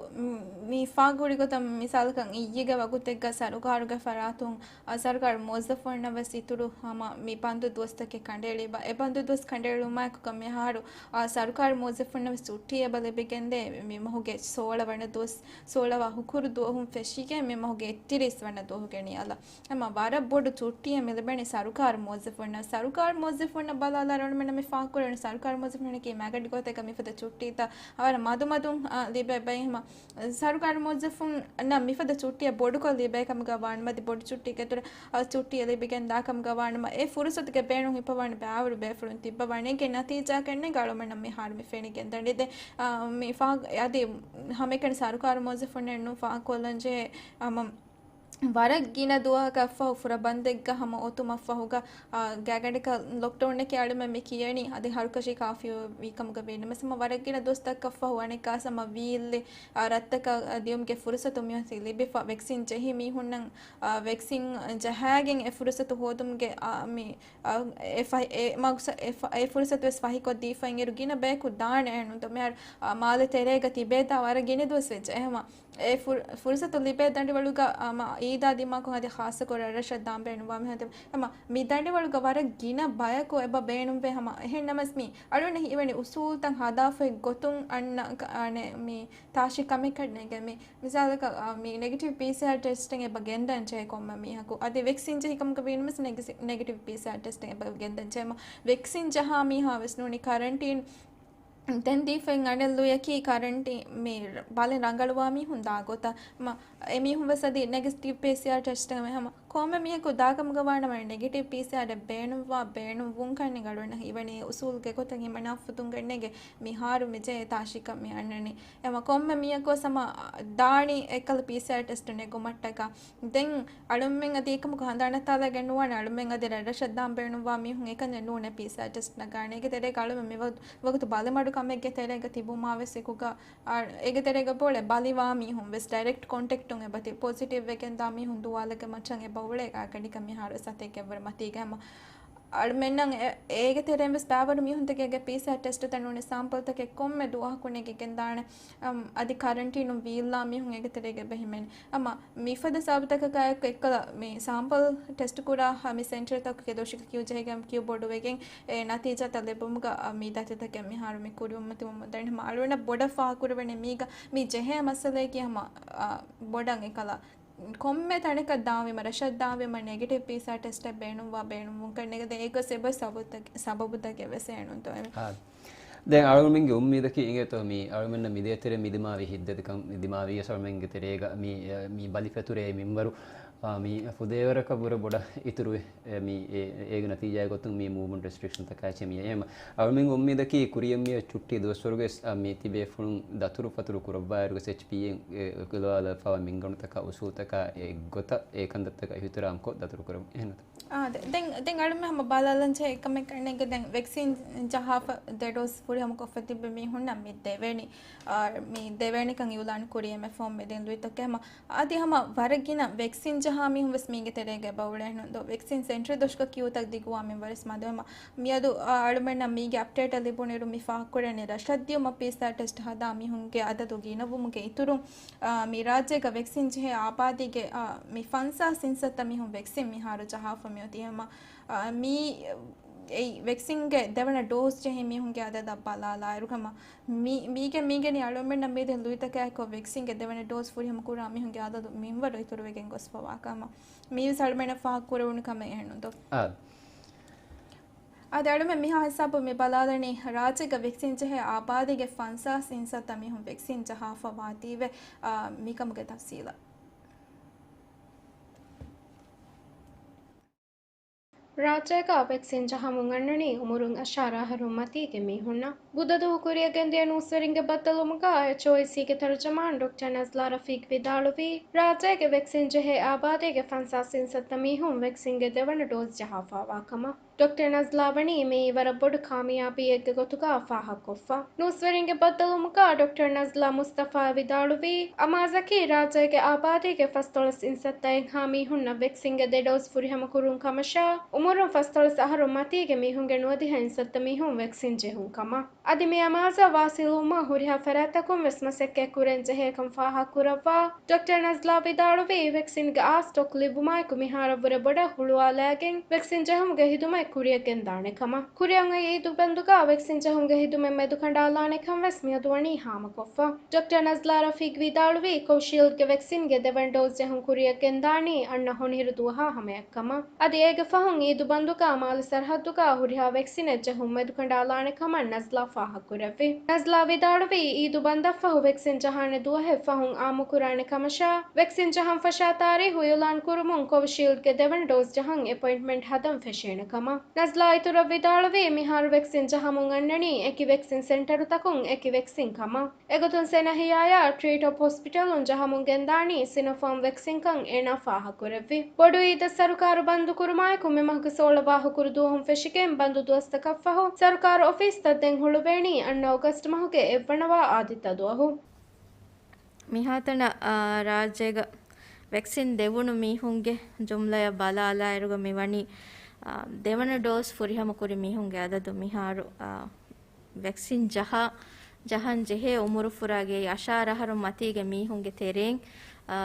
މި ފާގުޅި ގޮތަށް މިސާލަކަށް އިއްޔެގެ ވަގުތެއްގަ ސަރުކާރުގެ ފަރާތުން، އާ، ސަރުކާރު މުވައްޒަފުންނަށް ވެސް އިތުރު ހަމަ މި ބަންދު ދުވަސްތަކެއް ކަނޑައެޅިބަ. އެ ބަންދު ދުވަސް ކަނޑައެޅުމާއެކު މިހާރު، އާ، ސަރުކާރު މުވައްޒަފުންނަށް ވެސް ޗުއްޓީ އެބަ ލިބިގެންދޭ. މި މަހުގެ ސޯޅަ ވަނަ ދުވަސް، ސޯޅަ ވާ ހުކުރު ދުވަހުން ފެށިގެން މި މަހުގެ އެއްތިރީސް ވަނަ ދުވަހުގެ ނިޔަލަށް. ހަމަ ވަރަށް ބޮޑު ޗުއްޓީއެއް މި ލިބެނީ ސަރުކާރު މުވައްޒަފުންނަށް. ސަރުކާރު މުވައްޒަފުންނަށް ބަލާލާ އަޅުގަނޑުމެންނަށް މި ފާހަގަކުރެވެނީ ސަރުކާރު މުވައްޒަފުންނަކީ މެގަޑި ގޮތެއްގަ މިފަދަ ޗުއްޓީތައް ވަރަށް މަދު ލިބޭ ބައި ހަމަ ސަރުކާރު މުވައްޒަފުންނަށް މިފަދަ ޗުއްޓިއަށް ބޮޑުކޮށް ލިބޭ ކަމުގަ ވާނަމަ، އަދި ބޮޑު ޗުއްޓީގެ އިތުރަށް ޗުއްޓިއެއް ލިބިގެން ދާ ކަމުގަ ވާނަމަ، އެ ފުރުސަތުގެ ބޭނުން ހިއްޕަވާނެ ބައިވަރު ބޭފުޅުން ތިއްބަވާނެ. އޭގެ ނަތީޖާއަކަށް އަޅުމެންނަށް މިހާރު މި ފެނިގެން ދަނޑި ދެ، އާ، މި ފާ-، އަދި ހަމައެކަނި ސަރުކާރު މުވައްޒަފުންނެއްނު ފާހަގަކޮށްލަންޖެހޭ، އާ، މަ-، ވަރަށް ގިނަ ދުވަހަކަށްފަހު ފުރަބަންދެއްގަ ހަމަ އޮތުމަށްފަހުގަ، އާ، ގާތްގަނޑަކަށް ލޮކްޑައުންއެކޭ އަޅުމެން މި ކިޔަނީ އަދި ހަރުކަށި ކާފިއު ވީ ކަމުގަ ވީ ނަމަވެސް، ހަމަ ވަރަށް ގިނަ ދުވަސްތަކަށްފަހު އަނެއްކާ ހަމަ ވީއްލި، އާ، ރަށްތަކަށް ދިޔުމުގެ ފުރުސަތު މިއޮތީ ލިބިފަ، ވެކްސިން ޖެހި މީހުންނަށް، އާ، ވެކްސިން ޖަހާގެން އެ ފުރުސަތު ހޯދުމުގެ، އާ، މި، އާ، އެ ފަހި-، އެ މަގުސަ-، އެ ފަ-، އެ ފުރުސަތު ވެސް ފަހިކޮށްދީފައި އިރު ގިނަ ބަޔަކު ދާނެ އެހެންނު. މިހާރު، އާ، މާލެ ތެރޭގަ ތިބޭތާ ވަރަށް ގިނަ ދުވަސް ވެއްޖެ. އެހެމަ އެ ފުރ-، ފުރުސަތު ލިބޭ ދަނޑިވަޅުގަ، އާ، މަ، އީދާ ދިމާކޮށް އަދި ޚާއްޞަކޮށް ރަށްރަށަށް ދާން ބޭނުންވާ މިހާރު ހަމަ މި ދަނޑިވަޅުގަ ވަރަށް ގިނަ ބަޔަކު އެބަ ބޭނުންވޭ. ހަމަ އެހެން ނަމަސް މި އަޅުން ހީވަނީ އުސޫލްތައް ހަދާފައި ގޮތުން އަންނަ ކަ-، އަނެ މި ތާށި ކަމެއް ކަންނޭނގެ. މި މިސާލަކަށް، އާ، މި ނެގެޓިވް ޕީސީއާރް ޓެސްޓެއް އެބަ ގެންދަން ޖެހޭ ކޮންމެ މީހަކު. އަދި ވެކްސިން ޖެހި ކަމުގަ ވީނަމަސް ނެގެސި-، ނެގެޓިވް ޕީސީއާރް ޓެސްޓެއް އެބަ ގެންދަން ޖެހޭ. މަ ވެކްސިން ޖަހާ މީހާ ވެސް ނޫނީ ކަރަންޓީން ދެން ދީފައި އަނެއް ލުޔަކީ ކަރަންޓީން މި ބަލި ރަނގަޅުވާ މީހުން ދާ ގޮތަށް. މަ އެ މީހުން ވެސް އަދި ނެގެޓިވް ޕީސީއާރް ޓެސްޓެއް ހަމަ ކޮންމެ މީހަކު ދާކަމުގަ ވާނަމަ ނެގެޓިވް ޕީސީއާރެއް ބޭނުންވާ ބޭނުންވުން ކަންނެ އަޅުގަނޑަށް ހީވަނީ އުސޫލުގެ ގޮތަށް ހިމަނާފަތުން ގަންނޭގެ މިހާރު މިޖެހޭ ތާށިކަން މި އަންނަނީ. އެމަ ކޮންމެ މީހަކު ވެސް ހަމަ ދާނީ އެއްކަލަ ޕީސީއާރް ޓެސްޓު ނެގުމަށްޓަކާ. ދެން އަޅުމެން އަދި އެކަމަކު ހަނދާނަށް ތާލައިގެން ނުވާނެ، އަޅުމެން އަދި ރަށްރަށަށް ދާން ބޭނުންވާ މީހުން އެކަންޏެއް ނޫނޭ ޕީސީއާރް ޓެސްޓް ނަގާނެ. އޭގެ ތެރޭގަ އަޅުމެން މި ވަގު-، ވަގުތު ބަލިމަޑު ކަމެއްގެ ތެރޭގަ ތިބުމާ ވެސް އެކުގަ، އާ، އޭގެ ތެރޭގަ ބޯޅެ ބަލިވާ މީހުން ވެސް ޑައިރެކްޓް ކޮންޓެކްޓުން އެބަތި ޕޮޒިޓިވް ވެގެން ދާ މީހުން ދުވާލެއްގެ މައްޗަށް އެބަ އުޅޭ ގާތްގަނޑަކަށް މިހާރު ސަތޭކައެއްވުރެ މަތީގަ ހަމަ އަޅުމެންނަށް އެ-، އޭގެ ތެރެއިން ވެސް ބައިވަރު މީހުންތަކެއްގެ ޕީސީއާރް ޓެސްޓުތައް ނޫނީ ސާމްޕަލްތަކެއް ކޮންމެ ދުވަހަކު ނެގިގެން ދާނެ. އަމް، އަދި ކަރަންޓީނުން ވީއްލާ މީހުން އޭގެ ތެރޭގަ އެބަ ހިމެނޭ. އަމަ މިފަދަ ސަބަބުތަކަކާއެކު އެއްކަލަ މި ސާމްޕަލް ޓެސްޓު ކުރާ ހަ-، މި ސެންޓަރތަކުގެ ދޮށަކަށް ކިޔޫ ޖެހިގެން ކިޔޫ ބޮޑުވެގެން އެ ނަތީޖާތައް ލިބުމުގަ، އަ، މި ދަތިތަކެއް މިހާރު މި ކުރިއަށް މަތިވަމުން ދަނީ. ހަމަ އަޅުގަނޑަށް ބޮޑަށް ފާހަގަކުރެވެނީ މީގަ މި ޖެހޭ މައްސަލައަކީ ހަމަ، އަ، ބޮޑަށް އެކަލަ ކޮންމެ ތަނަކަށް ދާންވީމަ، ރަށަށް ދާންވީމަ ނެގެޓިވް ޕީސީއާރް ޓެސްޓެއް ބޭނުންވާ ބޭނުންވުން ކަންނޭނގެ. ދެން އޭގަސް އެބަ ސަބަބުތަކެއް، ސަބަބުތަކެއް ވެސް އެހެނުންތޯ އެވެ. އާ. ދެން އަޅުގަނޑުމެންގެ އުއްމީދަކީ އިނގޭތޯ މި އަޅުމެންނަށް މިދޭތެރޭ މިދިމާވި ހިތްދަތިކަން މިދިމާވީޔަސް އަޅުމެންގެ ތެރޭގަ މި، އެ، މި ބަލިފަތުރޭ މިންވަރު، އާ، މި ފުދޭވަރަކަށް ވުރެ ބޮޑަށް އިތުރުވެ، އެ، މި އެ، އޭގެ ނަތީޖާގެ ގޮތުން މި މޫވްމަންޓް ރެސްޓްރިކްޝަންތަކާއެކީ މި އެހެން އަޅުމެން އުއްމީދަކީ ކުރިއަށް މި ޗުއްޓީ ދުވަސްވަރުގެ ސް-، އާ، މި ތިބޭފުޅުން ދަތުރުފަތުރު ކުރައްވާއިރުގެ އެޗްޕީއޭން އެ، އެކުލަވާލައްވާ މިންގަނޑުތަކާ އުސޫލުތަކާ އެއްގޮތަށް އެ ކަންތައްތަކަށް އިހުތިރާމްކޮށް ދަތުރުކުރަމުން އެހެން. އާ، ދެ-، ދެން، ދެން އަޅުމެން ހަމަ ބަލާލަންޖެހޭ އެކަމެއް ކަންނޭނގެ. ދެން ވެކްސިން ޖަހާފަ ދެ ޑޯސް ފުރިހަމަކޮށްފަ ތިބި މީހުންނަށް މި ދެވެނީ، އާ، މި ދެވެނިކަން އިއުލާން ކުރި އެމްއެފްއޯ މެދުން ލުއިތަކެއް ހަމަ އަދި ހަމަ ވަރަށް ގިނަ ވެކްސިން ޖަހާ މީހުން ވެސް މީގެ ތެރޭގަ އެބަ އުޅޭ ނޫން ދޯ. ވެކްސިން ސެންޓަރ ދޮށުގަ ކިޔޫތައް ދިގުވާ މިންވަރެސް މަދު ހަމަ މިއަދު، އާ، އަޅުމެންނަށް މީގެ އަޕްޑޭޓް ލިބުނުއިރު މި ފާހަގަކުރަނީ ރަށަށްދިޔުމަށް ޕީސީއާރް ޓެސްޓް ހަދާ މީހުންގެ އަދަދު ގިނަވުމުގެ އިތުރުން، އާ، މި ރާއްޖޭގަ ވެކްސިން ޖެހޭ އާބާދީގެ، އާ، މި ފަންސާސް އިންސައްތަ މީހުން ވެކްސިން މިހާރު ޖަހާފަ މިއޮތީ ހަމަ، އާ، މީ އެއީ ވެކްސިންގެ ދެވަނަ ޑޯސް ޖެހި މީހުންގެ އަދަދަށް ބަލާލާއިރު ހަމަ މީ، މީގެ، މީގެނީ އަޅުގަނޑުމެންނަށް މިއަދު ލުއިތަކާއެކު ވެކްސިންގެ ދެވަނަ ޑޯސް ފުރިހަމަ ކުރާ މީހުންގެ އަދަދު މިންވަރު އިތުރުވެގެން ގޮސްފަވާ ކަމަށް މީވެސް އަޅުގަނޑަށް ފާހަގަކުރެވުނު ކަމެއް އެހެންނު ދޯ. އާ. އަދި އަޅުމެން މިހާ ހިސާބު މި ބަލާލަނީ ރާއްޖޭގަ ވެކްސިން ޖެހޭ އާބާދީގެ ފަންސާސް އިންސައްތަ މީހުން ވެކްސިން ޖަހާފަ ވާތީވެ، އާ، މިކަމުގެ ތަފްސީލަށް. ރާއްޖޭގަ ވެކްސިން ޖަހަމުން އަންނަނީ އުމުރުން އަށާރަ އަހަރުން މަތީގެ މީހުންނަށް. ބުދަދުވަހު ކުރިއަށް ގެންދިޔަ ނޫސްވެރިންގެ ބައްދަލުވުމުގަ އެޗްއޯއިސީގެ ތަރުޖަމާން ޑޮކްޓަރ ނަޒްލާ ރަފީޤް ވިދާޅުވީ، ރާއްޖޭގެ ވެކްސިން ޖެހޭ އާބާދީގެ ފަންސާސް އިންސައްތަ މީހުން ވެކްސިންގެ ދެވަނަ ޑޯސް ޖަހާފާވާ ކަމަށް. ޑޮކްޓަރ ނަޒްލާ ވަނީ މިއީ ވަރަށް ބޮޑު ކާމިޔާބީއެއްގެ ގޮތުގަ ފާހަގަކޮށްފަ. ނޫސްވެރިންގެ ބައްދަލުވުމުގަ ޑޮކްޓަރ ނަޒްލާ މުސްތަފާ ވިދާޅުވީ، އަމާޒަކީ ރާއްޖޭގެ އާބާދީގެ ފަސްދޮޅަސް އިންސައްތައެއްހާ މީހުންނަށް ވެކްސިންގެ ދެ ޑޯސް ފުރިހަމަ ކުރުން ކަމަށާ، އުމުރުން ފަސްދޮޅަސް އަހަރު މަތީގެ މީހުންގެ ނުވަދިހަ އިންސައްތަ މީހުން ވެކްސިން ޖެހުން ކަމަށް. އަދި މި އަމާޒަށް ވާސިލުވުމަށް ހުރިހާ ފަރާތްތަކުން ވެސް މަސައްކަތް ކުރަން ޖެހޭކަން ފާހަގަކުރައްވާ، ޑޮކްޓަރ ނަޒްލާ ވިދާޅުވީ، ވެކްސިންގެ އާ ސްޓޮކް ލިބުމާއެކު މިހާރަށްވުރެ ބޮޑަށް ހުޅުވާލައިގެން، ވެކްސިން ޖެހުމުގެ ހިދުމަތް ކުރިއަށް ގެންދާނެ ކަމަށް. ކުރިއަށް އޮތް އީދު ބަންދުގަ ވެކްސިން ޖަހުމުގެ ހިދުމަތް މެދުކަނޑާލާނެ ކަން ވެސް މިއަދު ވަނީ ހާމަކޮށްފަ. ޑޮކްޓަރ ނަޒްލާ ރަފީގް ވިދާޅުވީ، ކޮވިޝީލްޑްގެ ވެކްސިންގެ ދެވަނަ ޑޯޒް ޖެހުން ކުރިއަށް ގެންދާނީ އަންނަ ހޮނިހިރު ދުވަހާ ހަމަޔަށް ކަމަށް. އަދި އޭގެ ފަހުން އީދު ބަންދުގަ މާލެ ސަރަހައްދުގަ ހުރިހާ ވެކްސިނެއް ޖެހުން މެދުކަނޑާލާނެ ކަމަށް ނަޒްލާ ފާހަގަކުރެއްވި. ނަޒްލާ ވިދާޅުވީ، އީދު ބަންދަށްފަހު ވެކްސިން ޖަހާނެ ދުވަހެއް ފަހުން އާއްމުކުރާނެ ކަމަށާ، ވެކްސިން ޖަހަން ފަށާ ތާރީހު އިއުލާން ކުރުމުން ކޮވިޝީލްޑްގެ ދެވަނަ ޑޯޒް ޖަހަން އެޕޮއިންޓްމަންޓް ހަދަން ފެށޭނެ ކަމަށް. ނަޒްލާ އިތުރަށް ވިދާޅުވީ، މިހާރު ވެކްސިން ޖަހަމުން އަންނަނީ އެކި ވެކްސިން ސެންޓަރުތަކުން އެކި ވެކްސިން ކަމަށް. އެގޮތުން ސެނަހިޔާޔާ ޓްރީޓޮޕް ހޮސްޕިޓަލުން ޖަހަމުން ގެންދާނީ ސިނޮފާމް ވެކްސިންކަން އޭނާ ފާހަގަކުރެއްވި. ބޮޑު އީދަށް ސަރުކާރު ބަންދު ކުރުމާއެކު މި މަހުގެ ސޯޅަ ވާހަކަ ކުރު ދުވަހުން ފެށިގެން ބަންދު ދުވަސްތަކަށްފަހު ސަރުކާރު އޮފީސްތައް ދެން ހުޅުވޭނީ އަންނަ އޮގަސްޓް މަހުގެ އެއްވަނަ ވާ އާދިއްތަ ދުވަހު. މިހާތަނަށް، އާ، ރާއްޖޭގަ ވެކްސިން ދެވުނު މީހުންގެ ޖުމްލަޔަށް ބަލާލާއިރުގަ މިވަނީ، އާ، ދެވަނަ ޑޯޒް ފުރިހަމަ ކުރި މީހުންގެ އަދަދު މިހާރު، އާ، ވެކްސިން ޖަހާ، ޖަހަން ޖެހޭ އުމުރުފުރާގެ އަށާރަ އަހަރުން މަތީގެ މީހުންގެ ތެރެއިން، އާ،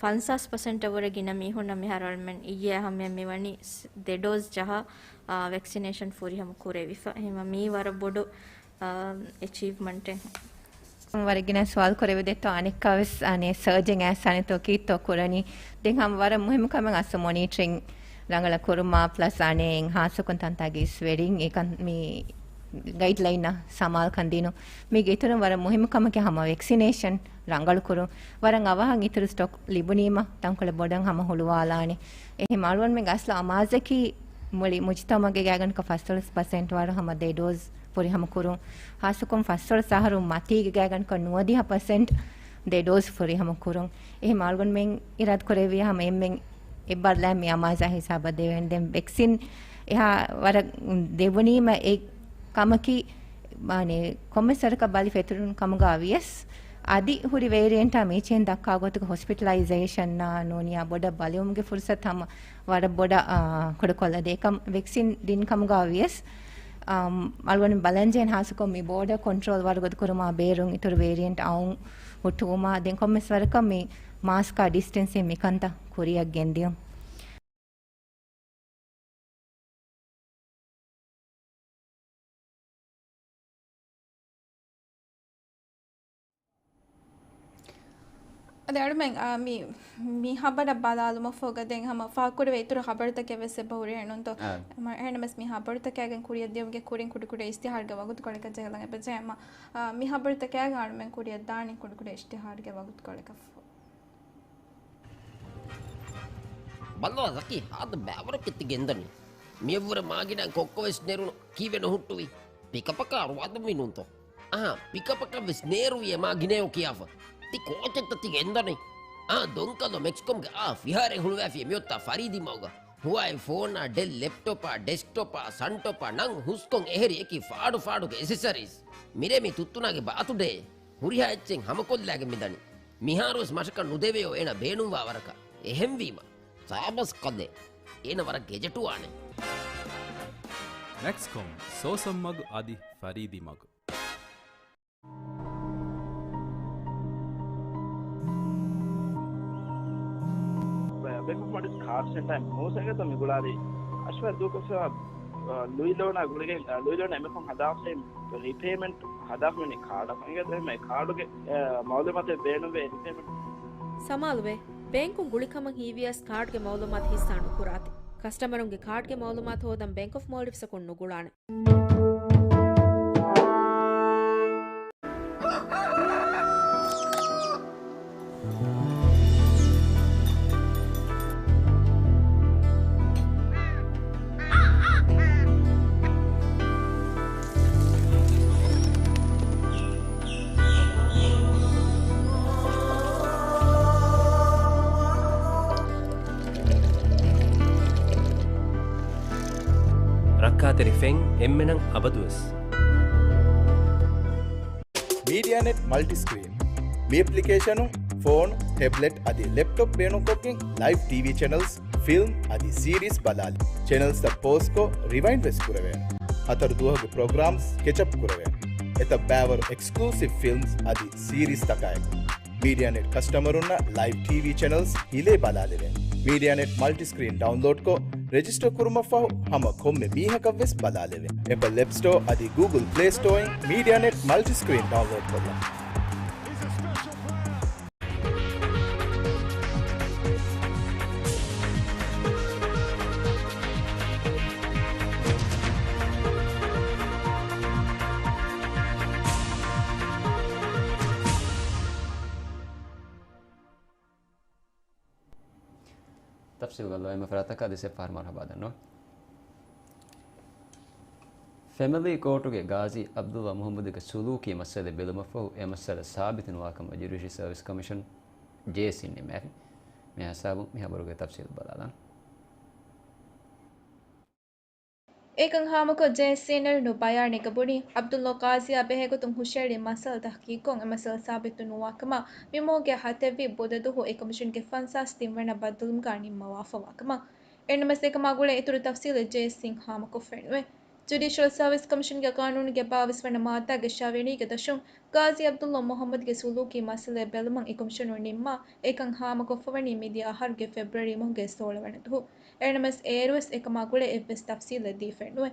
ފަންސާސް ޕަސެންޓަށް ވުރެ ގިނަ މީހުންނަށް މިހާރު އަޅަމެން އިއްޔެ އަހަންމެ މިވަނީ ސް-، ދެ ޑޯޒް ޖަހާ، އާ، ވެކްސިނޭޝަން ފުރިހަމަ ކުރެވިފަ. އެހެންވީމަ މީ ވަރަށް ބޮޑު، އާ، އެޗީވްމަންޓެއް. ވަރަށް ގިނަ ސުވާލު ކުރެވިދެއްތޯ އަނެއްކާވެސް އަނެއް ސަރޖަން އައިސް އަނެއްތޯ ކީއްތޯ ކުރަނީ. ދެން ހަމަ ވަރަށް މުހިއްމު ކަމެއް އަސްލު މޮނީޓަރިން ރަނގަޅަށް ކުރުމާ ޕްލަސް އަނެއް ހާއްސަކޮށް ތަންތާގެ އިސްވެރިން އެކަން މި ގައިޑްލައިންއަށް ސަމާލުކަން ދިނުން. މީގެ އިތުރުން ވަރަށް މުހިއްމު ކަމަކީ ހަމަ ވެކްސިނޭޝަން ރަނގަޅުކުރުން. ވަރަށް އަވަހަށް އިތުރު ސްޓޮކް ލިބުނީމަ ތަންކޮޅެއް ބޮޑަށް ހަމަ ހުޅުވާލާނެ. އެހެން އަޅުގަނޑުމެންގެ އަސްލު އަމާޒަކީ މުޅި މުޖުތަމަޢުގެ ގާތްގަނޑަކަށް ފަސްދޮޅަސް ޕަސެންޓް ވަރު ހަމަ ދެ ޑޯޒް ފުރިހަމަ ކުރުން. ހާއްސަކޮށް ފަސްދޮޅަސް އަހަރުން މަތީގެ ގާތްގަނޑަކަށް ނުވަދިހަ ޕަސެންޓް ދެ ޑޯޒް ފުރިހަމަ ކުރުން. އެހެން އަޅުގަނޑުމެން އިރާދަކުރެއްވިޔާ ހަމަ އެންމެން އެއްބާރުލާ މި އަމާޒާ ހިސާބަށް ދެވޭނެ. ދެން ވެކްސިން އެހާ ވަރަށް ދެވުނީމަ އެ ކަމަކީ، މާނެ، ކޮންމެސް ވަރަކަށް ބަލި ފެތުރުން ކަމުގަ ވިޔަސް، އަދި ހުރި ވޭރިއެންޓާ މީޗެއް ދައްކާ ގޮތުގަ ހޮސްޕިޓަލައިޒޭޝަންއާ ނޫނިޔާ ބޮޑަށް ބަލިވުމުގެ ފުރުސަތު ހަމަ ވަރަށް ބޮޑަށް، އާ، ކުޑަކޮށްލަދޭ. އެކަމް ވެކްސިން ދިން ކަމުގަ ވިޔަސް، އާ، އަޅުގަނޑު ބަލަންޖެހޭނެ ހާއްސަކޮށް މި ބޯޑަރ ކޮންޓްރޯލް ވަރުގަދަ ކުރުމާ ބޭރުން އިތުރު ވޭރިއެންޓް އައުން ހުއްޓުވުމާ ދެން ކޮންމެސް ވަރަކަށް މި މާސްކާ ޑިސްޓެންސިން މިކަންތައް ކުރިއަށް ގެންދިޔުން. އަދި އަޅުމެން، އާ، މި، މި ހަބަރަށް ބަލާލުމަށްފަހުގަ ދެން ހަމަ ފާހަގަކުރެވޭ އިތުރު ހަބަރުތަކެއް ވެސް އެބަހުރި އެނޫންތޯ؟ އާ. އެހެންނަމަވެސް މި ހަބަރުތަކާގެން ކުރިއަށް ދިޔުމުގެ ކުރިން ކުޑަކުޑަ އިސްތިހާރުގެ ވަގުތުކޮޅަކަށް ޖެހިލަން އެބަޖެހޭ. އާ، މި ހަބަރުތަކާގެން އަޅުމެން ކުރިއަށް ދާނީ ކުޑަކުޑަ އިސްތިހާރުގެ ވަގުތުކޮޅަކަށް. ބަލާ ޒަކީ، ހާދަ ބައިވަރަކަށް ތި ގެންދަނީ. މިއަށްވުރެ މާގިނައިން ކޮއްކޮވެސް ނެރުނު ކީއްވެ ނުހުއްޓުވީ؟ ޕިކަޕަކާ ރުވާދަންވީ ނޫންތޯ؟ އަހާ، ޕިކަޕަކަށްވެސް ނޭރުވިއޭ މާ ގިނައޯ ކިޔާފަ. ތި ކޯޗެއްތަ ތި ގެންދަނީ؟ އާ، ދޮންކަލޯ މެކްސްކޮމްގެ އާ ފިހާރައެއް ހުޅުވާފިޔޭ މިއޮތާ ފަރީދީ މަގުގަ. ހުވާއި ފޯނާ، ޑެލް ލެޕްޓޮޕާ، ޑެސްކްޓޮޕާ، ސަންޓޮޕާ ނަން ހުސްކޮށް އެހެރި އެކި ފާޑު ފާޑުގެ އެސެސަރީސް. މިރޭ މި ތުއްތުނާގެ ބާތުޑޭ. ހުރިހާ އެއްޗެއް ހަމަކޮށްލާގެން މިދަނީ. މިހާރުވެސް މަށަކަށް ނުދެވެޔޯ އޭނަ ބޭނުންވާ ވަރަކަށް. އެހެންވީމަ، ސާބަސް ކަލޭ. އޭނަ ވަރަށް ގެޖެޓުވާނެ. މެކްސްކޮމް، ސޯސަން މަގު އަދި ފަރީދީ މަގު. ބޭންކް އޮފް މޯލްޑިވްސް ކާޑް ސެންޓަރ މޫސަގަތަ މި ގުޅާލީ އަޝްވާ ދޫކޮށްފަ، ލުއި ލޯނާ ގުޅިގެން، ލުއި ލޯނާ އެންމެ ފަހުން ހަދާފައި ރީޕޭމަންޓް ހަދާފަ މި ކާޑަށް ފަހިގަތަ އެހެންމެ ކާޑުގެ، އަ، މައުލޫމާތެއް ބޭނުންވޭ ރީޕޭމަންޓް. ސަމާލުވޭ، ބޭންކުން ގުޅިކަމަށް ހީވިޔަސް ކާޑްގެ މައުލޫމާތު ހިއްސާ ނުކުރާތި. ކަސްޓަމަރުންގެ ކާޑްގެ މައުލޫމާތު ހޯދަން ބޭންކް އޮފް މޯލްޑިވްސްއަކުން ނުގުޅާނެ. ރައްކާތެރި ފެން އެންމެނަށް އަބަދުވެސް. މީޑިއާނެޓް މަލްޓިސްކްރީން. މި އެޕްލިކޭޝަނުން ފޯނު، ޓެބްލެޓް އަދި ލެޕްޓޮޕް ބޭނުންކޮށްގެން ލައިވް ޓީވީ ޗެނަލްސް، ފިލްމް އަދި ސީރީސް ބަލާލި. ޗެނަލްސްތައް ޕޯޒްކޮށް ރިވައިންޑް ވެސް ކުރެވޭނެ. ހަތަރު ދުވަހުގެ ޕްރޮގްރާމްސް ކެޗަޕް ކުރެވޭނެ. އެތައް ބައިވަރު އެކްސްކްލޫސިވް ފިލްމްސް އަދި ސީރީސްތަކާއެކު. މީޑިއާނެޓް ކަސްޓަމަރުންނަށް ލައިވް ޓީވީ ޗެނަލްސް ހިލޭ ބަލާލެވޭނެ. މީޑިއާނެޓް މަލްޓިސްކްރީން ޑައުންލޯޑްކޮށް، ރެޖިސްޓަރ ކުރުމަށްފަހު ހަމަ ކޮންމެ މީހަކަށްވެސް ބަލާލެވޭ. އެޕަލް އެޕް ސްޓޯ އަދި ގޫގުލް ޕްލޭ ސްޓޯއިން މީޑިއާ ނެޓް މަލްޓި ސްކްރީން ޑައުންލޯޑް ކޮށްލަން. ތަފްސީލް ބައްލަވާ އެންމެ ފަރާތަކަށް އަދި އެއްފަހަރު މަރުޙަބާ ދަންނަވަން. ފެމިލީ ކޯޓުގެ ގާޒީ ޢަބްދުﷲ މުޙައްމަދުގެ ސުލޫކީ މައްސަލަ ބެލުމަށްފަހު، އެ މައްސަލަ ސާބިތު ނުވާކަމަށް ޖުޑިޝަލް ސަރވިސް ކޮމިޝަން، ޖޭއެސްސީ، ނިންމާފި. މި ހިސާބުން މި ހަބަރުގެ ތަފްސީލް ބަލާލާން. އެކަން ހާމަކޮށް، ޖޭއެސްސީ ނެރެންޑޫ ބަޔާނެއްގަ ބުނީ، ޢަބްދުﷲ ޤާޒީއާ ބެހޭގޮތުން ހުށައެޅި މައްސަލަ ތަޙްޤީޤުކޮށް، އެ މައްސަލަ ސާބިތު ނުވާކަމަށް މި މަހުގެ ހަތެއްވި ބުދަ ދުވަހު އެ ކޮމިޝަންގެ ފަންސާސް ތިން ވަނަ ބައްދަލުވުމުގަ ނިންމަވާފަވާކަމަށް. އެހެންނަމަވެސް، އެކަމާ ގުޅޭ އިތުރު ތަފްސީލެއް ޖޭއެސްސީން ހާމަކޮށްފައެއްނުވޭ. ޖުޑިޝަލް ސަރވިސް ކޮމިޝަންގެ ޤާނޫނުގެ ބާވީސް ވަނަ މާއްދާގެ ޝަވިޔަނީގެ ދަށުން، ޤާޒީ ޢަބްދުﷲ މުޙައްމަދުގެ ސުލޫކީ މައްސަލައެއް ބެލުމަށް އެ ކޮމިޝަނުން ނިންމާ، އެކަން ހާމަކޮށްފަވަނީ މިދިޔަ އަހަރުގެ ފެބްރުއަރީ މަހުގެ ސޯޅަ ވަނަ ދުވަހު. އެހެންނަމަވެސް، އޭރުވެސް އެކަމާ ގުޅޭ އެއްވެސް ތަފްސީލެއް ދީފައެއްނުވޭ.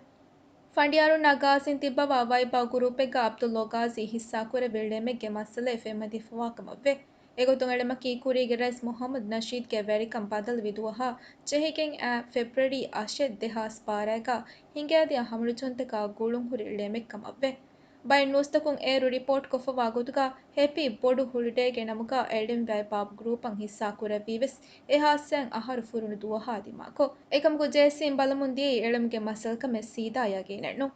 ފަނޑިޔާރުންނާ ގާޒީން ތިއްބަވާ ވައިބާ ގުރޫޕެއްގަ ޢަބްދުﷲ ޤާޒީ ހިއްސާކުރެއްވި ޅެމެއްގެ މައްސަލައެއް ފެންމަދީފަވާކަމަށްވޭ. އެގޮތުން އެޅުމަކީ ކުރީގެ ރައީސް މުޙައްމަދު ނަޝީދްގެ ވެރިކަން ބަދަލުވި ދުވަހާ ޖެހިގެން އައި ފެބްރުއަރީ އަށެއް ދެހާސް ބާރައިގަ ހިނގައިދިޔަ ހަމަނުޖެހުންތަކާ ގުޅުންހުރި ޅެމެއްކަމަށްވޭ. ބައެއް ނޫސްތަކުން އޭރު ރިޕޯޓްކޮށްފަވާ ގޮތުގަ ހެޕީ ބޮޑު ހޮލިޑޭގެ ނަމުގަ އެޅެން ވައިބާ ގްރޫޕަށް ހިއްސާކުރެއްވީވެސް އެ ހާއްސައިން އަހަރު ފުރުނު ދުވަހާ ދިމާކޮށް. އެކަމަކު ޖޭއެސްސީން ބަލަމުން ދިޔައީ އެޅުމުގެ މައްސަލަކަމެއް ސީދާ ޔަގީނެއްނު.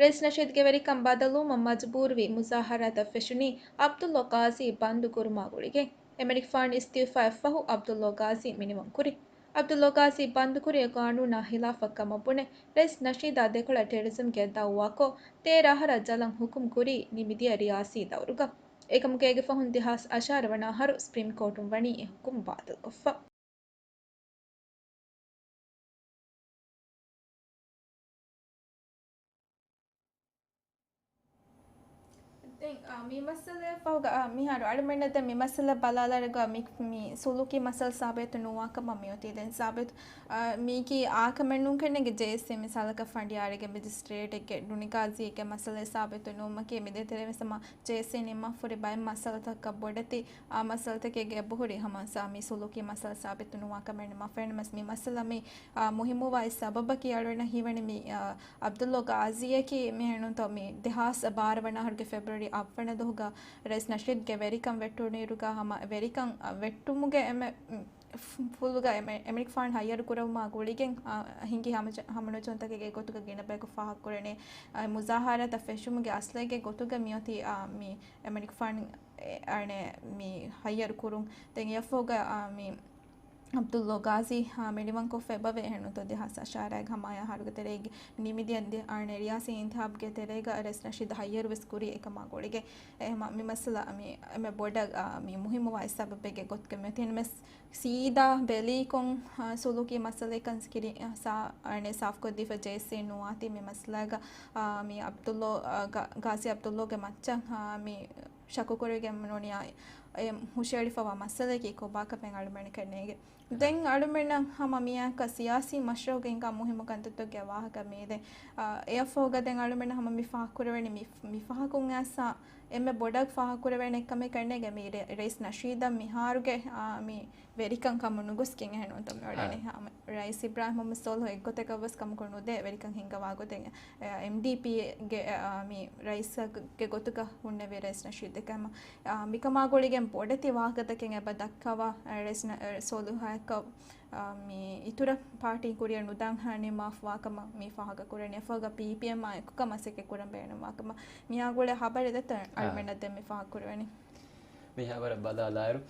ރައީސް ނަޝީދްގެ ވެރިކަން ބަދަލުވުމަށް މަޖުބޫރުވި މުޒާހަރާތަށް ފެށުނީ ޢަބްދުﷲ ޤާޒީ ބަންދުކުރުމާ ގުޅިގެން. އެމަނިކުފާނު އިސްތިއުފާއަށްފަހު ޢަބްދުﷲ ޤާޒީ މިނިވަންކުރި. ޢަބްދުﷲ ޤާޒީ ބަންދުކުރި އެ ޤާނޫނާ ޚިލާފަށް ކަމަށް ބުނެ، ރައީސް ނަޝީދާ ދެކޮޅަށް ޓެރަރިޒަމްގެ ދައުވާކޮށް، ތޭރަ އަހަރަށް ޖަލަށް ޙުކުމް ކުރީ ނިމިދިޔަ ރިޔާސީ ދައުރުގަ. އެކަމަކު އޭގެ ފަހުން ދެހާސް އަށާރަ ވަނަ އަހަރު ސްޕްރީމް ކޯޓުން ވަނީ އެ ޙުކުމް ބާޠިލްކޮށްފަ. ދެން، އާ، މި މައްސަލައަށް ފަހުގަ، އާ، މިހާރު އަޅުމެންނަށް ދެން މި މައްސަލަ ބަލާލާއިރުގަ މި، މި ސުލޫކީ މައްސަލަ ސާބިތު ނުވާކަމަށް މިއޮތީ. ދެން ސާބިތު، އާ، މީކީ އާކަމެއް ނޫން ކަންނޭނގެ ޖޭއެސްސީ މިސާލަކަށް ފަނޑިޔާރެއްގެ މެޖިސްޓްރޭޓެއްގެ ނުނި ގާޒީގެ މައްސަލައެއް ސާބިތު ނުވުމަކީ މިދޭތެރޭ ވެސް ހަމަ ޖޭއެސްސީ ނިންމާފަހުރި ބައެއް މައްސަލަތަކަށް ބޮޑެތި، އާ، މައްސަލަތަކެއްގެ އެބަހުރި ހަމަ ސާ-، މި ސުލޫކީ މައްސަލަ ސާބިތު ނުވާ ކަމެއް ނިންމާފައެއްނު. މި މައްސަލަ މި، އާ، މުހިއްމުވާ އެއް ސަބަބަކީ އަޅުގަނޑަށް ހީވަނީ މި، އާ، ޢަބްދުﷲ ޤާޒީއަކީ މިހެނުންތޯ މި ދެހާސް ބާރަ ވަނަ އަހަރުގެ ފެބްރުއަރީ އަށްވަނަ ދުވަހުގަ ރައީސް ނަޝީދްގެ ވެރިކަން ވެއްޓުނުއިރުގަ ހަމަ ވެރިކަން، އަ، ވެއްޓުމުގެ އެންމެ، ފު-، ފުލުގަ އެންމެ، އެމަނިކުފާނު ހައްޔަރު ކުރެވުމާ ގުޅިގެން، އަ، ހިނގި ހަމަޖަ-، ހަމަނުޖެހުންތަކެއްގެ ގޮތުގަ ގިނަ ބަޔަކު ފާހަގަކުރަނީ، އަ، މުޒާހަރާތައް ފެށުމުގެ އަސްލެއްގެ ގޮތުގަ މިއޮތީ، އަ، މި އެމަނިކުފާނު، އެ، އަނެއް މި ހައްޔަރު ކުރުން. ދެން އެއަށްފަހުގަ، އާ، މި ޢަބްދުﷲ ޤާޒީ، އާ، މިނިވަންކޮށްފަ އެބަވޭ. އެހެންނުތޯ ދެހާސް އަށާރައިގެ ހަމައަށް އަހަރުގެ ތެރޭގެ ނިމިދިޔަ ދި-، އާނެ ރިޔާސީ އިންތިހާބުގެ ތެރޭގަ ރައީސް ނަޝީދު ހައްޔަރުވެސް ކުރީ އެކަމާ ގުޅިގެން. އެހެމަ މި މައްސަލަ މި އެންމެ ބޮޑަށް، އާ، މި މުހިއްމުވާ އެއް ސަބަބެއްގެ ގޮތުގަ މިއޮތީ. އެހެންނަމަވެސް ސީދާ ބެލީކޮށް، އާ، ސުލޫކީ މައްސަލައެއްކަން ސިކިރި-، އާ، ސާ-، އާނެ ސާފުކޮށްދީފަ ޖޭއެސްސީ ނުވާތީ މި މައްސަލައިގަ، އާ، މި ޢަބްދުﷲ، އާ، ގާ-، ގާޒީ ޢަބްދުﷲގެ މައްޗަށް، އާ، މި ޝައްކުކުރެވިގެން ނޫނިއްޔާ އެ ހުށައެޅިފަވާ މައްސަލައަކީ ކޮބާކަމެއް އަޅުމެންނަކަށް ނޭނގެ. ދެން އަޅުމެންނަށް ހަމަ މިއާއެކަށް ސިޔާސީ މަޝްރައުގެ ހިނގާ މުހިއްމު ކަންތައްތަކުގެ ވާހަކަ މިއީ. ދެން، އާ، އެއަށްފަހުގަ ދެން އަޅުމެންނަށް ހަމަ މި ފާހަގަކުރެވެނީ މި، މި ފަހަކުން އައިސް އެންމެ ބޮޑަށް ފާހަގަކުރެވޭނެ ކަމެއް ކަންނޭނގެ މި ރަ-، ރައީސް ނަޝީދަށް މިހާރުގެ، އާ، މި ވެރިކަން ކަމުން ނުގޮސްގެން އެހެން ނޫންތޯ މި އަ. ވަޑަނީ. ހަމަ ރައީސް އިބްރާހިމް މުޙައްމަދު ސޯލިހު އެއްގޮތަކަށްވެސް ކަމަކު ނުދޭ ވެރިކަން ހިންގަވާ ގޮތެއް، އެމްޑީޕީގެ، އާ، މި ރައީސްގެ ގޮތުގަ ހުންނެވި ރައީސް ނަޝީދެކެ ހަމަ، އާ، މިކަމާ ގުޅިގެން ބޮޑެތި ވާހަކަތަކެއް އެބަ ދައްކަވާ، ރައީސް ނަ-، އެ، ސޯލިހުއާއެކު، އާ، މި އިތުރަށް ޕާޓީ ކުރިއަށް ނުދާން ނިންމާފަވާކަމަށް މި ފާހަގަކުރަނީ. އެފަހުގަ ޕީޕީއެމްއާ އެކު ކަމަށް ސެކެ ކުރަން ބޭނުންވާކަމަށް މިއާ ގުޅޭ ހަބަރެއް ދެތަން އާ. އަޅުމެންނަށް ދެން މި ފާހަގަކުރެވެނީ. މި ހަބަރަށް ބަލާލާއިރު،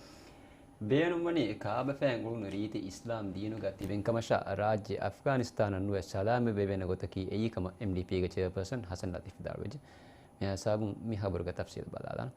ބޭނުންވަނީ ކާބަފައިން އުޅުނު ރީތި އިސްލާމް ދީނުގަ ތިބެންކަމަށާ، ރާއްޖެ އަފްޣާނިސްތާނަށް ނުވެ ސަލާމަތްވެވޭނެ ގޮތަކީ އެއީ ކަމަށް އެމްޑީޕީގެ ޗެއާޕާސަން ހަސަން ލަތީފް ވިދާޅުވެއްޖެ. މި ހިސާބުން މި ހަބަރުގެ ތަފްސީލް ބަލާލާނަން.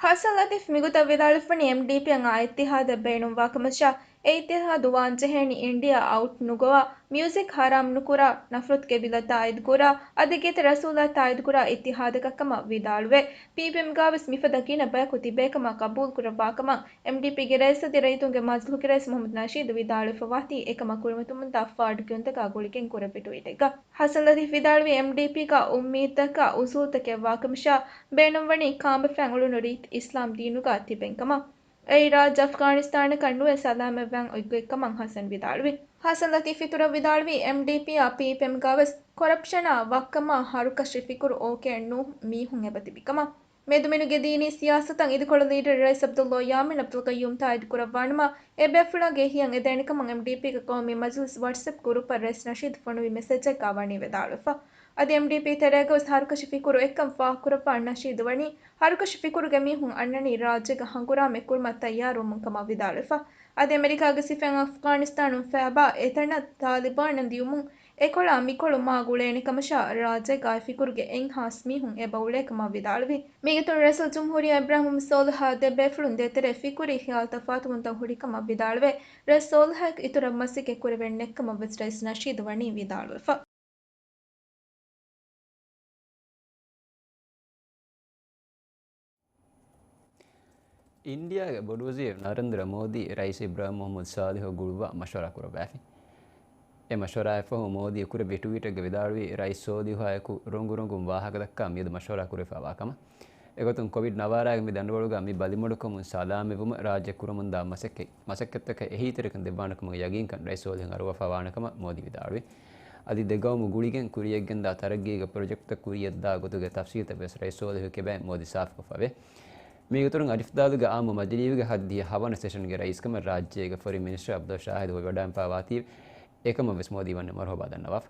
ހަސަން ލަތީފް މިގޮތަށް ވިދާޅުވެފަނީ އެމްޑީޕީއަށް އާ އިއްތިހާދެއް ބޭނުންވާކަމަށާ، އެ އިއްތިހާދު ވާންޖެހޭނީ އިންޑިއާ އައުޓް ނުގޮވާ، މިއުޒިކް ޙަރާމް ނުކުރާ، ނަފްރަތުގެ ވިލަތާ އައިދުކުރާ، އަދި ގޭތެރެ ރަސޫލާތާ އައިދުކުރާ އިއްތިހާދަކަށް ކަމަށް ވިދާޅުވޭ. ޕީޕީއެމްގާވެސް މިފަދަ ގިނަ ބަޔަކު ތިބޭކަމަށް ގަބޫލުކުރައްވާކަމަށް އެމްޑީޕީގެ ރައީސް އަދި ރައްޔިތުންގެ މަޖިލިހުގެ ރައީސް މުޙައްމަދު ނަޝީދު ވިދާޅުވެފަވާތީ، އެކަމަށް ކުރިމަތިލުމުންދާ ފާޑު ކިޔުންތަކާ ގުޅިގެން ކުރެއްވި ޓުވީޓެއްގަ. ޙަސަން ލަތީފް ވިދާޅުވީ، އެމްޑީޕީގަ އުއްމީދުތަކާ އުސޫލުތަކެއް ވާކަމަށާ، ބޭނުންވަނީ ކާނބަފައިން އުޅުނު ރީތި އިސްލާމް ދީނުގަ ތިބެން ކަމަށް. އެއީ ރާއްޖެ އަފްޣާނިސްތާނަކަށް ނުވެ ސަލާމަތްވާން އޮތްގޮތްކަމަށް ޙަސަން ވިދާޅުވި. ޙަސަން ލަތީފް އިތުރަށް ވިދާޅުވީ، އެމްޑީޕީއާ ޕީޕީއެމްގާވެސް ކޮރަޕްޝަނާ ވައްކަމާ ހަރުކަށި ފިކުރު އޯކޭ ނޫން މީހުން އެބަ ތިބި ކަމަށް. މެދުމިނުގެ ދީނީ ސިޔާސަތަށް އިދިކޮޅު ލީޑަރު ރައީސް ޢަބްދުﷲ ޔާމީން ޢަބްދުލްޤައްޔޫމް ތާއީދު ކުރައްވާނަމަ، އެ ބޭފުޅާގެ އެހީއަށް އެދޭނެ ކަމަށް އެމްޑީޕީގެ ޤައުމީ މަޖިލިސް ވަޓްސްއެޕް ގުރޫޕަށް ރައީސް ނަޝީދު ފޮނުވި މެސެޖެއްގަ ވަނީ ވިދާޅުވެފަ. އަދި އެމްޑީޕީ ތެރޭގަވެސް ހަރުކަށި ފިކުރު އެއްކަން ފާހަގަކުރައްވާ ނަޝީދު ވަނީ، ހަރުކަށި ފިކުރުގެ މީހުން އަންނަނީ ރާއްޖޭގަ ހަނގުރާމައެއް ކުރުމަށް ތައްޔާރުވަމުން ކަމަށް ވިދާޅުވެފަ. އަދި އެމެރިކާގެ ސިފައިން އަފްޣާނިސްތާނުން ފޭބާ އެތަނަށް ތާލިބާނަށް ދިޔުމުން އެކޮޅާ މިކޮޅު މާ ގުޅޭނެ ކަމަށާ، ރާއްޖޭގަ އެ ފިކުރުގެ އެއްހާސް މީހުން އެބަ އުޅޭ ކަމަށް ވިދާޅުވި. މީގެތުން ރައީސުލްޖުމްހޫރިއްޔާ އިބްރާހިމް ސޯލިހާ ދެ ބޭފުޅުން ދޭތެރޭ ފިކުރީ ޚިޔާލު ތަފާތުވުންތައް ހުރި ކަމަށް ވިދާޅުވެ، ރައީސް ސޯލިހަށް އިތުރަށް މަސައްކަތް ކުރެވެން ނެތްކަމަށް ވެސް ރައީސް ނަޝީދު ވަނީ ވިދާޅުވެފަ. އިންޑިއާގެ ބޮޑުވަޒީރު ނަރެންދްރަ މޯދީ ރައީސް އިބްރާހިމް މުޙައްމަދު ސޯލިހު ގުޅުއްވާ މަޝްވަރާ ކުރައްވައިފި. އެ މަޝްވަރާއަށްފަހު މޯދީ ކުރެއްވި ޓުވީޓެއްގަ ވިދާޅުވީ، ރައީސް ސޯލިހާއެކު ރޮނގުރޮނގުން ވާހަކަދައްކާ މިއަދު މަޝްވަރާ ކުރެވިފައިވާ ކަމަށް. އެގޮތުން ކޮވިޑް ނަވާރައިގެ މި ދަނޑުވަޅުގަ މި ބަލިމަޑުކަމުން ސަލާމަތްވުމަށް ރާއްޖެ ކުރަމުންދާ މަސައްކަތް، މަސައްކަތްތަކަށް އެހީތެރިކަން ދެއްވާނެކަމުގެ ޔަގީންކަން ރައީސް ސޯލިހު އަރުވާފައިވާނެކަމަށް މޯދީ ވިދާޅުވި. އަދި ދެ ގައުމު ގުޅިގެން ކުރިޔަށްގެންދާ ތަރައްގީގެ ޕްރޮޖެކްޓްތައް ކުރިޔަށްދާ ގޮތުގެ ތަފްސީލްތައް ވެސް ރައީސް ސޯލިހު ކިބައިން މޯދީ ސާފުކޮށްފަވޭ. މީގެ އިތުރުން އަލިފްދާލުގެ އާއްމު މަޖިލީހުގެ ހައްދިހަ ހަވަނަ ސެޝަންގެ ރައީސްކަމަށް ރާއްޖޭގެ ފޮރިން މިނިސްޓަރ ޢަބްދުﷲ ޝާހިދު ވޮޑާންފާވާތީ، އެކަމަށް ވެސް މޯދީ ވަންނަ މަރުޙަބާ ދަންނަވާފަ.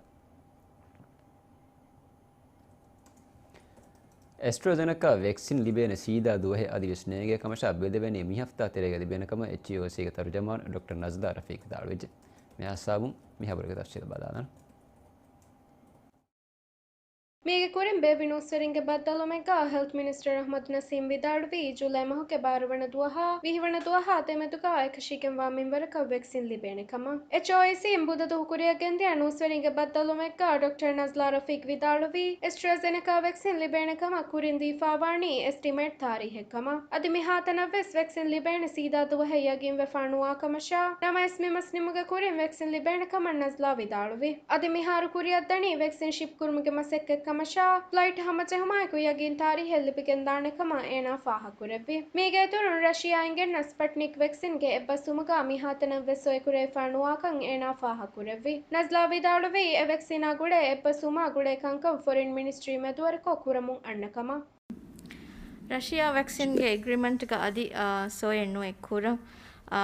އެސްޓްރާޒެނެކާ ވެކްސިން ލިބޭނެ ސީދާ ދުވަހެއް އަދިވެސް ނޭނގޭ ކަމަށާ ބެލެވެނީ މި ހަފްތާ ތެރޭގަ ލިބޭނެ ކަމަށް އެޗްއީއޯސީގެ ތަރުޖަމާން ޑޮކްޓަރ ނަޒްލާ ރަފީޤް ވިދާޅުވެއްޖެ. މި ހިސާބުން މި ހަބަރުގެ ތަފްސީލް ބަލާލަން. މީގެ ކުރިން ބޭއްވި ނޫސްވެރިންގެ ބައްދަލުވުމެއްގަ ހެލްތް މިނިސްޓަރ އަޙްމަދު ނަސީމް ވިދާޅުވީ، ޖުލައި މަހުގެ ބާރަ ވަނަ ދުވަހާ ވިހި ވަނަ ދުވަހާ ދެމެދުގަ އެކަށީގެންވާ މިންވަރަކަށް ވެކްސިން ލިބޭނެ ކަމަށް. އެޗްއޯއީސީން ބުދަ ދުވަހު ކުރިއަށް ގެންދިޔަ ނޫސްވެރިންގެ ބައްދަލުވުމެއްގަ ޑޮކްޓަރ ނަޒްލާ ރަފީޤް ވިދާޅުވީ، އެސްޓްރާޒެނެކާ ވެކްސިން ލިބޭނެ ކަމަށް ކުރިން ދީފާވާނީ އެސްޓިމޭޓް ތާރީހެއް ކަމަށް. އަދި މިހާތަނަށް ވެސް ވެކްސިން ލިބޭނެ ސީދާ ދުވަހެއް ޔަގީންވެފާ ނުވާ ކަމަށާ، ނަމަވެސް މި މަސް ނިމުގެ ކުރިން ވެކްސިން ލިބޭނެ ކަމަށް ނަޒްލާ ވިދާޅުވި. އަދި މިހާރު ކުރިއަށް ދަނީ ވެކްސިން ޝިޕް ކުރުމުގެ މަސައްކަތް ކަމަށާ، ފްލައިޓް ހަމަޖެހުމާއެކު ޔަގީން ތާރީހެއް ލިބިގެންދާނެ ކަމަށް އޭނާ ފާހަގަކުރެއްވި. މީގެ އިތުރުން ރަޝިޔާ އިނގެންނަ ސްޕަޓްނިކް ވެކްސިންގެ އެއްބަސްވުމުގަ މިހާތަނަށް ވެސް ސޮއެކުރެވިފާ ނުވާކަން އޭނާ ފާހަގަކުރެއްވި. ނަޒްލާ ވިދާޅުވީ، އެ ވެކްސިނާ ގުޅޭ އެއްބަސްވުމާ ގުޅޭ ކަންކަން ފޮރިން މިނިސްޓްރީ މެދުވެރިކޮށް ކުރަމުން އަންނަ ކަމަށް. ރަޝިޔާ ވެކްސިންގެ އެގްރިމަންޓްގަ އަދި، އާ، ސޮއެއް ނުވެ ކުރަން، އާ،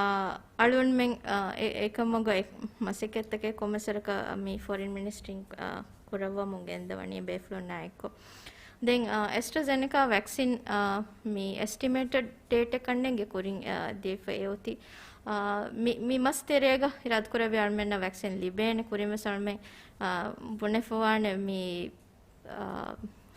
އަޅުންމެން، އާ، އެ-، އެކަމުގަ އެ-، މަސައްކަތްތަކެއް ކޮންމެސްވަރަކަށް މި ފޮރިން މިނިސްޓްރީން، އާ، ކުރައްވަމުން ގެންދަވަނީ ބޭފުޅުންނާ އެއްކޮށް. ދެން، އާ، އެސްޓްރަޒެނެކާ ވެކްސިން، އާ، މި އެސްޓިމޭޓެޑް ޑޭޓެއް ކަންނޭނގެ ކުރިން، އާ، ދީފަ އެއޮތީ، އާ، މި، މި މަސް ތެރޭގަ އިރާދަކުރެއްވި އަޅުމެންނަށް ވެކްސިން ލިބޭނެ ކުރިން ވެސް އަޅުމެން، އާ، ބުނެފަވާނެ މި އާ،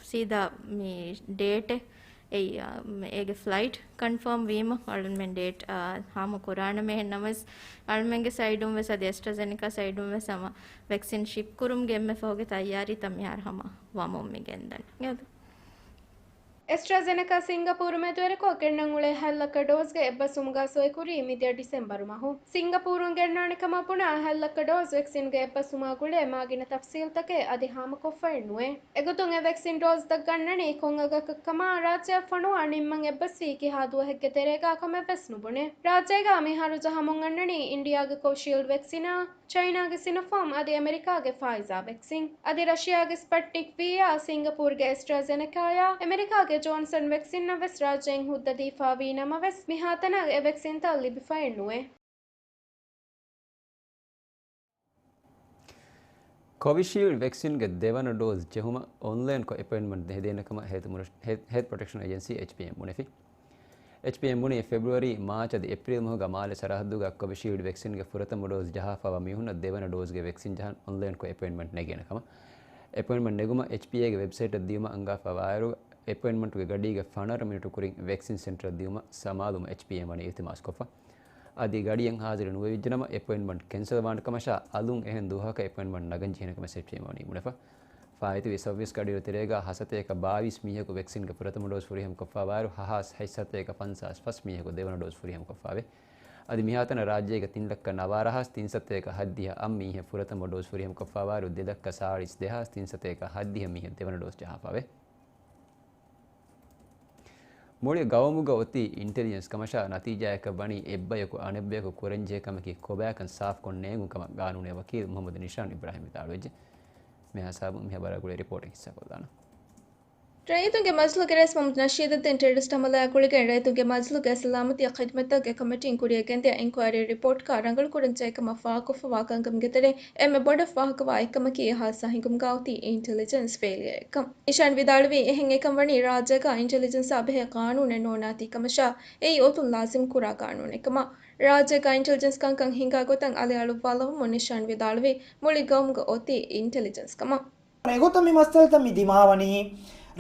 ސީދާ މި ޑޭޓެއް އެއީ، އާ، އޭގެ ފްލައިޓް ކަންފާމް ވީމަ އަޅުމެން ޑޭޓް، އާ، ހާމަ ކުރާނަމޭ. އެހެން ނަމަވެސް އަޅުމެންގެ ސައިޑުން ވެސް އަދި އެސްޓްރަޒެނެކާ ސައިޑުން ވެސް ހަމަ ވެކްސިން ޝިޕް ކުރުމުގެ އެންމެ ފަހުގެ ތައްޔާރީތައް މިހާރު ހަމަ ވަމުން މި ގެންދަނީ. އެސްޓްރާޒެނެކާ ސިންގަޕޫރު މެދުވެރިކޮށް ގެންނަން އުޅޭ ހަތް ލައްކަ ޑޯޒްގެ އެއްބަސްވުމުގަ ސޮއިކުރީ މިދިޔަ ޑިސެމްބަރު މަހު. ސިންގަޕޫރުން ގެންނާނެ ކަމަށް ބުނާ ހަތް ލައްކަ ޑޯޒް ވެކްސިންގެ އެއްބަސްވުމާ ގުޅޭ މާގިނަ ތަފްސީލްތަކެއް އަދި ހާމަކޮށްފައެއް ނުވޭ. އެގޮތުން އެ ވެކްސިން ޑޯޒްތައް ގަންނަނީ ކޮން އަގަކަށްކަމާ ރާއްޖެއަށް ފޮނުވާ ނިންމަން އެއްބަސްވީ ކިހާ ދުވަހެއްގެ ތެރޭގަ ކަމެއްވެސް ނުބުނޭ. ރާއްޖޭގަ މިހާރު ޖަހަމުން އަންނަނީ އިންޑިއާގެ ކޮވިޝީލްޑް ވެކްސިނާ، ޗައިނާގެ ސިނޮފާމް އަދި އެމެރިކާގެ ފާއިޒާ ވެކްސިން. އަދި ރަޝިޔާގެ ސްޕަޓްނިކް ވީއާ، ސިންގަޕޫރުގެ އެސްޓްރާޒެނެކާޔާ، އެމެރިކާގެ ޖޯންސަން ވެކްސިންއަށް ވެސް ރާއްޖެއިން ހުއްދަ ދީފާވީ ނަމަވެސް، މިހާތަނަށް އެ ވެކްސިންތައް ލިބިފައެއް ނުވޭ. ކޮވިޝީލްޑް ވެކްސިންގެ ދެވަނަ ޑޯޒް ޖެހުމަށް އޮންލައިންކޮށް އެޕޮއިންޓްމަންޓް ހެދޭނެ ކަމަށް ހެލްތު މުރ-، ހެލް-، ހެލްތް ޕްރޮޓެކްޝަން އޭޖެންސީ، އެޗްޕީއެމް، ބުނެފި. އެޗްޕީއެމް ބުނީ ފެބްރުއަރީ، މާޗް އަދި އޭޕްރީލް މަހުގަ މާލެ ސަރަހައްދުގަ ކޮވިޝީލްޑް ވެކްސިންގެ ފުރަތަމަ ޑޯޒް ޖަހާފައިވާ މީހުންނަށް ދެވަނަ ޑޯޒްގެ ވެކްސިން ޖަހަން އޮންލައިންކޮށް އެޕޮއިންޓްމަންޓް ނެގޭނެ ކަމަށް. އެޕޮއިންޓްމަންޓް ނެގުމަށް އެޗްޕީއޭގެ ވެބްސައިޓަށް ދިޔުމަށް އަންގާފައިވާއިރު، އެޕޮއިންޓްމަންޓުގެ ގަޑީގެ ފަނަރަ މިނިޓު ކުރިން ވެކްސިން ސެންޓަރަށް ދިޔުމަށް ސަމާލުވުމަށް އެޗްޕީއޭ ވަނީ އިލްތިމާސްކޮށްފަ. އަދި ގަޑިއަށް ހާޒިރު ނުވެވިއްޖެނަމަ، އެޕޮއިންޓްމަންޓް ކެންސަލް ވާނެ ކަމަށާ، އަލުން އެހެން ދުވަހަކަށް އެޕޮއިންޓްމަންޓް ނަގަން ޖެހޭނެ ކަމަށް ސެޓްވީމަ ވަނީ ބުނެފަ. ފާއިތުވި ސައުވީސް ގަޑިއިރު ތެރޭގަ ހަސަތޭކަ ބާވީސް މީހަކު ވެކްސިންގެ ފުރަތަމަ ޑޯޒް ފުރިހަމަކޮށްފާވާއިރު، ހަހާސް ހަތްސަތޭކަ ފަންސާސް ފަސް މީހަކު ދެވަނަ ޑޯޒް ފުރިހަމަކޮށްފާވޭ. އަދި މިހާތަނަށް ރާއްޖޭގަ ތިން ލައްކަ ނަވާރަ ހާސް ތިންސަތޭކަ ހައްދިހަ އަށް މީހެއް ފުރަތަމަ ޑޯޒް ފުރިހަމަކޮށްފާވާއިރު، ދެ ލައްކަ ސާޅީސް ދެހާސް ތިންސަތޭކަ ހައްދިހަ މީހެއް ދެވަނަ ޑޯޒް ޖަހާފާވޭ. މުޅި ގައުމުގަ އޮތީ އިންޓެލިޖެންސް ކަމަށާ، ނަތީޖާއަކަށް ވަނީ އެއްބަޔަކު އަނެއްބަޔަކު ކުރަންޖެހޭ ކަމަކީ ކޮބާކަން ސާފްކޮށް ނޭނގުން ކަމަށް ގާނޫނީ ވަކީލު މުހައްމަދު ނިޝާން އިބްރާހިމް ވިދާޅުވެއްޖެ. މިހާ ހިސާބުން މި ހަބަރާ ގުޅޭ ރިޕޯޓެއް ހިއްސާކޮށްލާނަން. ރައްޔިތުންގެ މަޖިލުގެ ރައީސް މަހްމޫދު ނަޝީދުއްދީން ޓެރަރިސްޓް ހަމަލާއާ ގުޅިގެން ރައްޔިތުންގެ މަޖިލުގެ ސަލާމަތީ ޚިދުމަތްތަކުގެ ކޮމިޓީން ކުރިއަށް ގެންދިޔަ އިންކުއަރީ ރިޕޯޓްގަ ރަނގަޅުކުރަންޖެހޭ ކަމަށް ފާހަގަކޮށްފަވާ ކަންކަމުގެ ތެރެއިން އެންމެ ބޮޑަށް ފާހަގަވާ އެއްކަމަކީ އެހާ ސަހިގުމުގަ އޮތީ އިންޓެލިޖެންސް ފެއިލިއަރ އެއްކަން. ނިޝާން ވިދާޅުވީ އެހެން އެކަން ވަނީ ރާއްޖޭގަ އިންޓެލިޖެންސާ ބެހޭ ގާނޫނެއް ނޯންނާތީ ކަމަށާ، އެއީ އޮތުން ލާޒިމް ކުރާ ގާނޫނެއް ކަމަށް. ރާއްޖޭގަ އިންޓެލިޖެންސް ކަންކަން ހިނގާ ގޮތަށް އަލިއަޅުއްވާލައްވަމުން ނިޝާން ވިދާޅުވީ މުޅި ގައުމުގަ އޮތީ އިންޓެލިޖެންސް ކަމަށް. އެގޮތަށް މި މައްސަލަތައް މި ދިމާވަނީ،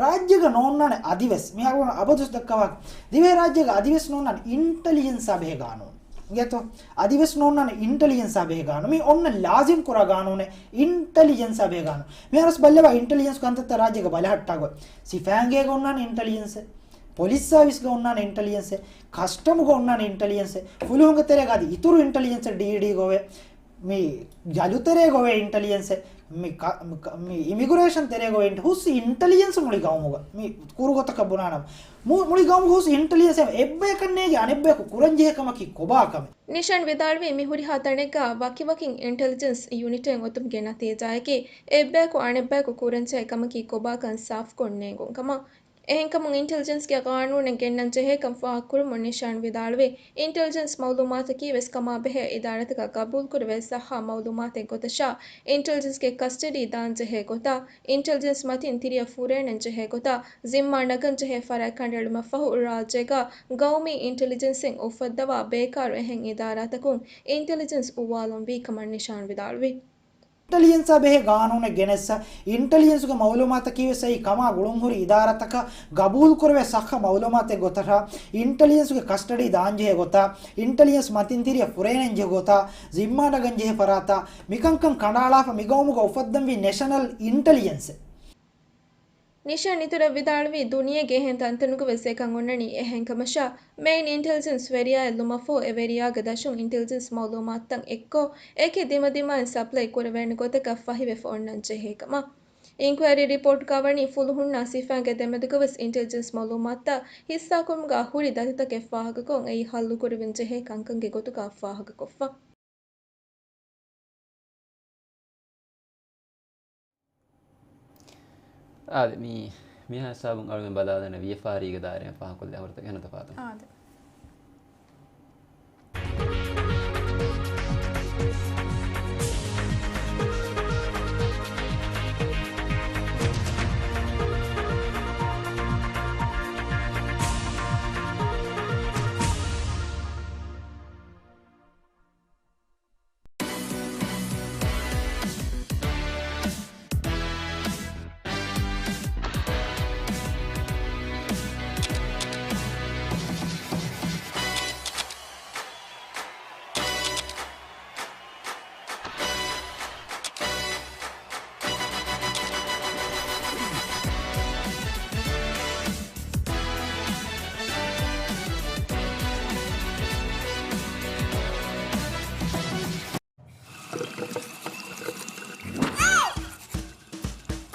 ރާއްޖޭގަ ނޯންނާނެ އަދިވެސް، މިހާރު އަބަދުވެސް ދައްކަވާ، ދިވެހި ރާއްޖޭގަ އަދިވެސް ނޯންނާނެ އިންޓެލިޖެންސާ ބެހޭ ގާނޫނު. އިނގޭތޯ؟ އަދިވެސް ނޯންނާނެ އިންޓެލިޖެންސާ ބެހޭ ގާނޫނު. މި އޮންނަ ލާޒިމް ކުރާ ގާނޫނެއް އިންޓެލިޖެންސާ ބެހޭ ގާނޫނު. މިހާރު ބައްލަވާ އިންޓެލިޖެންސް ކަންތައްތައް ރާއްޖޭގަ ބަލަހައްޓާ ގޮތް. ސިފައިންގޭގަ އޮންނާނެ އިންޓެލިޖެންސެއް، ޕޮލިސް ސާވިސްގަ އޮންނާނެ އިންޓެލިޖެންސެއް، ކަސްޓަމްގަ އޮންނާނެ އިންޓެލިޖެންސެއް، ފުލުހުންގެ ތެރޭގަ އަދި އިތުރު އިންޓެލިޖެންސެއް ޑީޑީގަ އޮވޭ. މި ޖަލު ތެރޭގަ އޮވޭ އިންޓެލިޖެންސެއް، މި ކަ-، މި ކަ-، މި އިމިގްރޭޝަން ތެރޭގަ އޮވޭ އިންޓެ-، ހުސް އިންޓެލިޖެންސް މުޅި ގައުމުގަ މި ކުރު ގޮތަކަށް ބުނާނަމަ، މު-، މުޅި ގައުމުގަ ހުސް އިންޓެލިޖެންސް އެއްބަޔަކަށް ނޭގި އަނެއްބަޔަކު ކުރަންޖެހޭ ކަމަކީ ކޮބާ ކަމެއް؟ ނިޝާން ވިދާޅުވީ މި ހުރިހާ ތަނެއްގަ ވަކިވަކިން އިންޓެލިޖެންސް ޔުނިޓެއް އޮތުމުގެ ނަތީޖާއަކީ އެއްބަޔަކު އަނެއްބަޔަކު ކުރަންޖެހޭ ކަމަކީ ކޮބާކަން ސާފްކޮށް ނޭނގުން ކަމަށް. އެހެންކަމުން އިންޓެލިޖެންސްގެ ގާނޫނެއް ގެންނަން ޖެހޭކަން ފާހަގަކުރުމުން ނިޝާން ވިދާޅުވީ، އިންޓެލިޖެންސް މައުލޫމާތަކީ ވެސް ކަމާބެހޭ އިދާރާތަކަށް ގަބޫލުކުރެވޭ ސައްހަ މައުލޫމާތެއް ގޮތަށާ، އިންޓެލިޖެންސްގެ ކަސްޓަޑީ ދާން ޖެހޭ ގޮތާ، އިންޓެލިޖެންސް މަތިން ތިރިއަށް ފުރޭނެން ޖެހޭ ގޮތާ، ޒިންމާ ނަގަން ޖެހޭ ފަރާތް ކަނޑައެޅުމަށް ފަހު، ރާއްޖޭގަ ގައުމީ އިންޓެލިޖެންސެއް އުފައްދަވާ ބޭކާރު އެހެން އިދާރާތަކުން އިންޓެލިޖެންސް އުވާލަން ވީ ކަމަށް ނިޝާން ވިދާޅުވި. އިންޓެލިޖެންސާ ބެހޭ ގާނޫނެއް ގެނެއްސަ، އިންޓެލިޖެންސުގެ މައުލޫމާތަކީ ވެސް އެއީ ކަމާ ގުޅުންހުރި އިދާރާތަކަށް ގަބޫލުކުރެވޭ ސައްހަ މައުލޫމާތެއް ގޮތަށާ، އިންޓެލިޖެންސުގެ ކަސްޓަޑީ ދާންޖެހޭ ގޮތާ، އިންޓެލިޖެންސް މަތިން ތިރިއަށް ފުރޭނެން ޖެހޭ ގޮތާ، ޒިންމާ ނަގަން ޖެހޭ ފަރާތާ، މިކަންކަން ކަނޑައަޅާފަ މިގައުމުގަ އުފައްދަންވީ ނެޝަނަލް އިންޓެލިޖެންސެއް. ނިޝާން އިތުރަށް ވިދާޅުވީ، ދުނިޔޭގެ އެހެން ތަންތަނުގަ ވެސް އެކަން އޮންނަނީ އެހެން ކަމަށާ، މެއިން އިންޓެލިޖެންސް ވެރިޔާއެއް ލުމަށްފަހު، އެ ވެރިޔާގެ ދަށުން އިންޓެލިޖެންސް މައުލޫމާތުތައް އެއްކޮށް، އެކި ދިމަދިމާއިން ސަޕްލައި ކުރެވޭނެ ގޮތަކަށް ފަހިވެފަ އޮންނަން ޖެހޭ ކަމަށް. އިންކުއަރީ ރިޕޯޓްގަ ވަނީ ފުލުހުންނާ ސިފައިންގެ ދެމެދުގަ ވެސް އިންޓެލިޖެންސް މައުލޫމާތުތައް ހިއްސާކުރުމުގަ ހުރި ދަތިތަކެއް ފާހަގަކޮށް، އެއީ ހައްލުކުރެވެން ޖެހޭ ކަންކަންގެ ގޮތުގަ ފާހަގަކޮށްފަ. އާދެ، މީ، މިހާ ހިސާބުން އަޅުގަނޑު ބަލާލަން ވިޔަފާރީގެ ދާއިރާއިން ފާހަގަކޮށްލި އަހުރަތަކެއް ހަނދަ ފާދަ. އާދެ.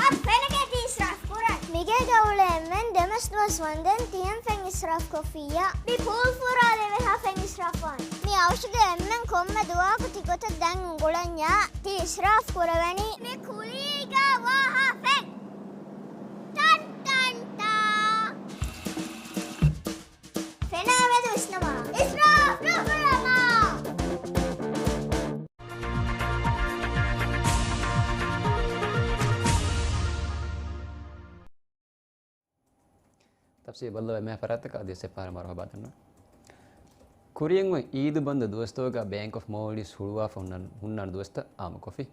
އަ، ފެނަކޭ ތި އިސްރާފް ކުރަން. މިގޭގަ އުޅޭ އެންމެން ދެމަސް ދުވަސް ވަންދެން ތިހެން ފެން އިސްރާފް ކޮށްފިއްޔާ. މި ޕޫލް ފުރާލެވޭ ހާ ފެން އިސްރާފް ވާން. މި އަވަށުގެ އެންމެން ކޮންމެ ދުވަހަކު ތި ގޮތަށް ދަން އުނގުޅަންޏާ ތި އިސްރާފް ކުރެވެނީ. މި ކުލީގަ ވާ ހާ ފެން. ޓަން ޓަން ޓާ. ފެނާ މެދު ވިސްނަމާ. އިސްރާފް ނުކުރަމާ. ތަފްސީލް ބައްލަވާ މިހާ ފަރާތަކަށް އަދިވެސް އެއްފަހަރު މަރުޙަބާ ދަންނަވަން. ކުރިއަށް އޮތް އީދު ބަންދު ދުވަސްތަކުގަ ބޭންކް އޮފް މޯލްޑިވްސް ހުޅުވާފަ ހުންނަ، ހުންނާނެ ދުވަސްތައް އާއްމުކޮށްފި.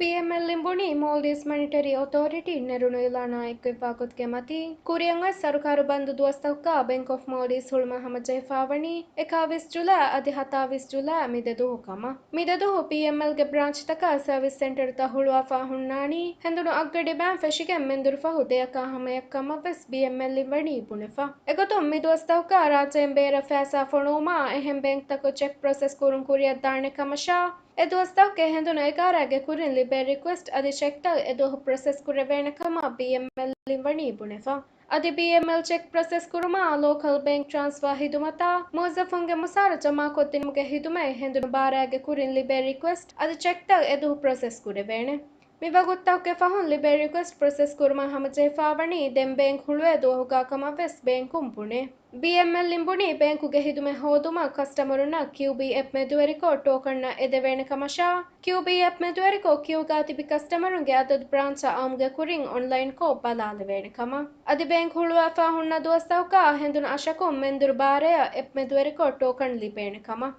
ޕީއެމްއެލް އިން ބުނީ، މޯލްޑިވްސް މަނިޓަރީ އޮތޯރިޓީން ނެރުނު އިލާނާ އެއްކުރެވި ގޮތުގެ މަތީން، ކުރިއަށް އޮތް ސަރުކާރު ބަންދު ދުވަސްތަކުގަ ބޭންކް އޮފް މޯލްޑިވްސް ހުޅުމާ ހަމަޖެހިފަވަނީ އެކާވީސް ޖުލައި އަދި ހަތާވީސް ޖުލައި މި ދެ ދުވަހު ކަމަށް. މި ދެ ދުވަހު ޕީއެމްއެލްގެ ބްރާންޗްތަކަށް ސަރވިސް ސެންޓަރުތައް ހުޅުވާފަ ހުންނާނީ، ހެނދުނު އަށްގަޑި ބައިން ފެށިގެން މެންދުރު ފަހު ދެއަކާ ހަމަޔަށް ކަމަށްވެސް ބީއެމްއެލް އިން ވަނީ ބުނެފަ. އެގޮތުން މި ދުވަސްތަކުގަ ރާއްޖޭން ބޭރަށް ފައިސާ ފޮނުވުމާ އެހެން ބޭންކްތަކު ޗެކް ޕްރޮސެސް ކުރުން ކުރިއަށްދާނެ ކަމަށާ، އެ ދުވަސްތަކުގެ ހެނދުނު އެގާރައިގެ ކުރިން ލިބޭ ރިކުއެސްޓް އަދި ޗެކްތައް އެ ދުވަހު ޕްރޮސެސް ކުރެވޭނެ ކަމަށް ބީއެމްއެލް އިން ވަނީ ބުނެފަ. އަދި ބީއެމްއެލް ޗެކް ޕްރޮސެސް ކުރުމާ، ލޯކަލް ބޭންކް ޓްރާންސްފާ ހިދުމަތާ، މުވައްޒަފުންގެ މުސާރަ ޖަމާކޮށްދިނުމުގެ ހިދުމަތް ހެނދުނު ބާރައިގެ ކުރިން ލިބޭ ރިކުއެސްޓް އަދި ޗެކްތައް އެ ދުވަހު ޕްރޮސެސް ކުރެވޭނެ. މި ވަގުތުތަކުގެ ފަހުން ލިބޭ ރިކުއެސްޓް ޕްރޮސެސް ކުރުމަށް ހަމަޖެހިފަވަނީ ދެން ބޭންކް ހުޅުވޭ ދުވަހުގަ ކަމަށްވެސް ބޭންކުން ބުނޭ. ބީއެމްއެލް އިން ބުނީ ބޭންކުގެ ހިދުމަތް ހޯދުމަށް ކަސްޓަމަރުންނަށް ކިއުބީ އެޕް މެދުވެރިކޮށް ޓޯކަންއަށް އެދެވޭނެ ކަމަށާ، ކިއުބީ އެޕް މެދުވެރިކޮށް ކިއުގަ ތިބި ކަސްޓަމަރުންގެ އަދަދު ބްރާންޗަށް އައުމުގެ ކުރިން އޮންލައިންކޮށް ބަލާލެވޭނެ ކަމަށް. އަދި ބޭންކް ހުޅުވާފަ ހުންނަ ދުވަސްތަކުގަ ހެނދުނު އަށަކުން މެންދުރު ބާރައަށް އެޕް މެދުވެރިކޮށް ޓޯކަން ލިބޭނެ ކަމަށް.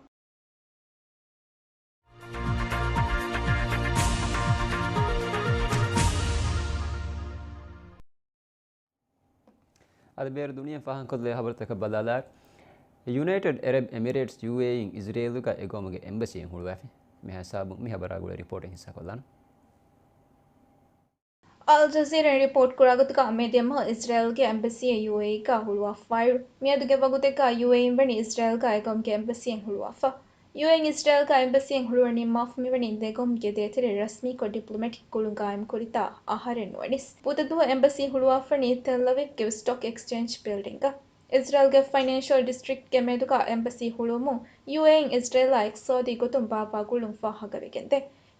އަދި ބޭރު ދުނިޔެ ފާހަގަކޮށްލޭ ހަބަރުތަކަށް ބަލާލާ. ޔުނައިޓެޑް އެރަބް އެމިރޭޓްސް، ޔޫއޭއީން އިޒްރޭލުގަ އެގައުމުގެ އެމްބަސީއެއް ހުޅުވާފި. މިހާ ހިސާބުން މި ހަބަރާ ގުޅޭ ރިޕޯޓެއް ހިއްސާކޮށްލާނަން. އަލް ޖަޒީރާ ރިޕޯޓް ކުރާގޮތުގަ މޭ ދިޔަ މަހު އިޒްރޭލްގެ އެމްބަސީއެއް ޔޫއޭއީގަ ހުޅުވާފައިރު، މިއަދުގެ ވަގުތެއްގަ ޔޫއޭއީން ވަނީ އިޒްރޭލްގަ އެގައުމުގެ އެމްބަސީއެއް ހުޅުވާފަ. ޔޫއޭއީން އިޒްރޭލްގަ އެމްބަސީއެއް ހުޅުވަން ނިންމާފަ މިވަނީ ދެގައުމުގެ ދޭތެރޭ ރަސްމީކޮށް ޑިޕްލޮމެޓިކް ގުޅުން ގާއިމްކުރިތާ އަހަރެއް ނުވަނީސް. ބުދަ ދުވަހު އެމްބަސީ ހުޅުވާފަނީ ތެލްއަވީވްގެ ސްޓޮކް އެކްސްޗޭންޖް ބިލްޑިންގަށް. އިޒްރޭލްގެ ފައިނޭންޝަލް ޑިސްޓްރިކްޓްގެ މެދުގަ އެމްބަސީ ހުޅުވުމުން ޔޫއޭއީން އިޒްރޭލާ އިޤްތިޞާދީ ގޮތުން ބާއްވާ ގުޅުން ފާހަގަވެގެންދޭ.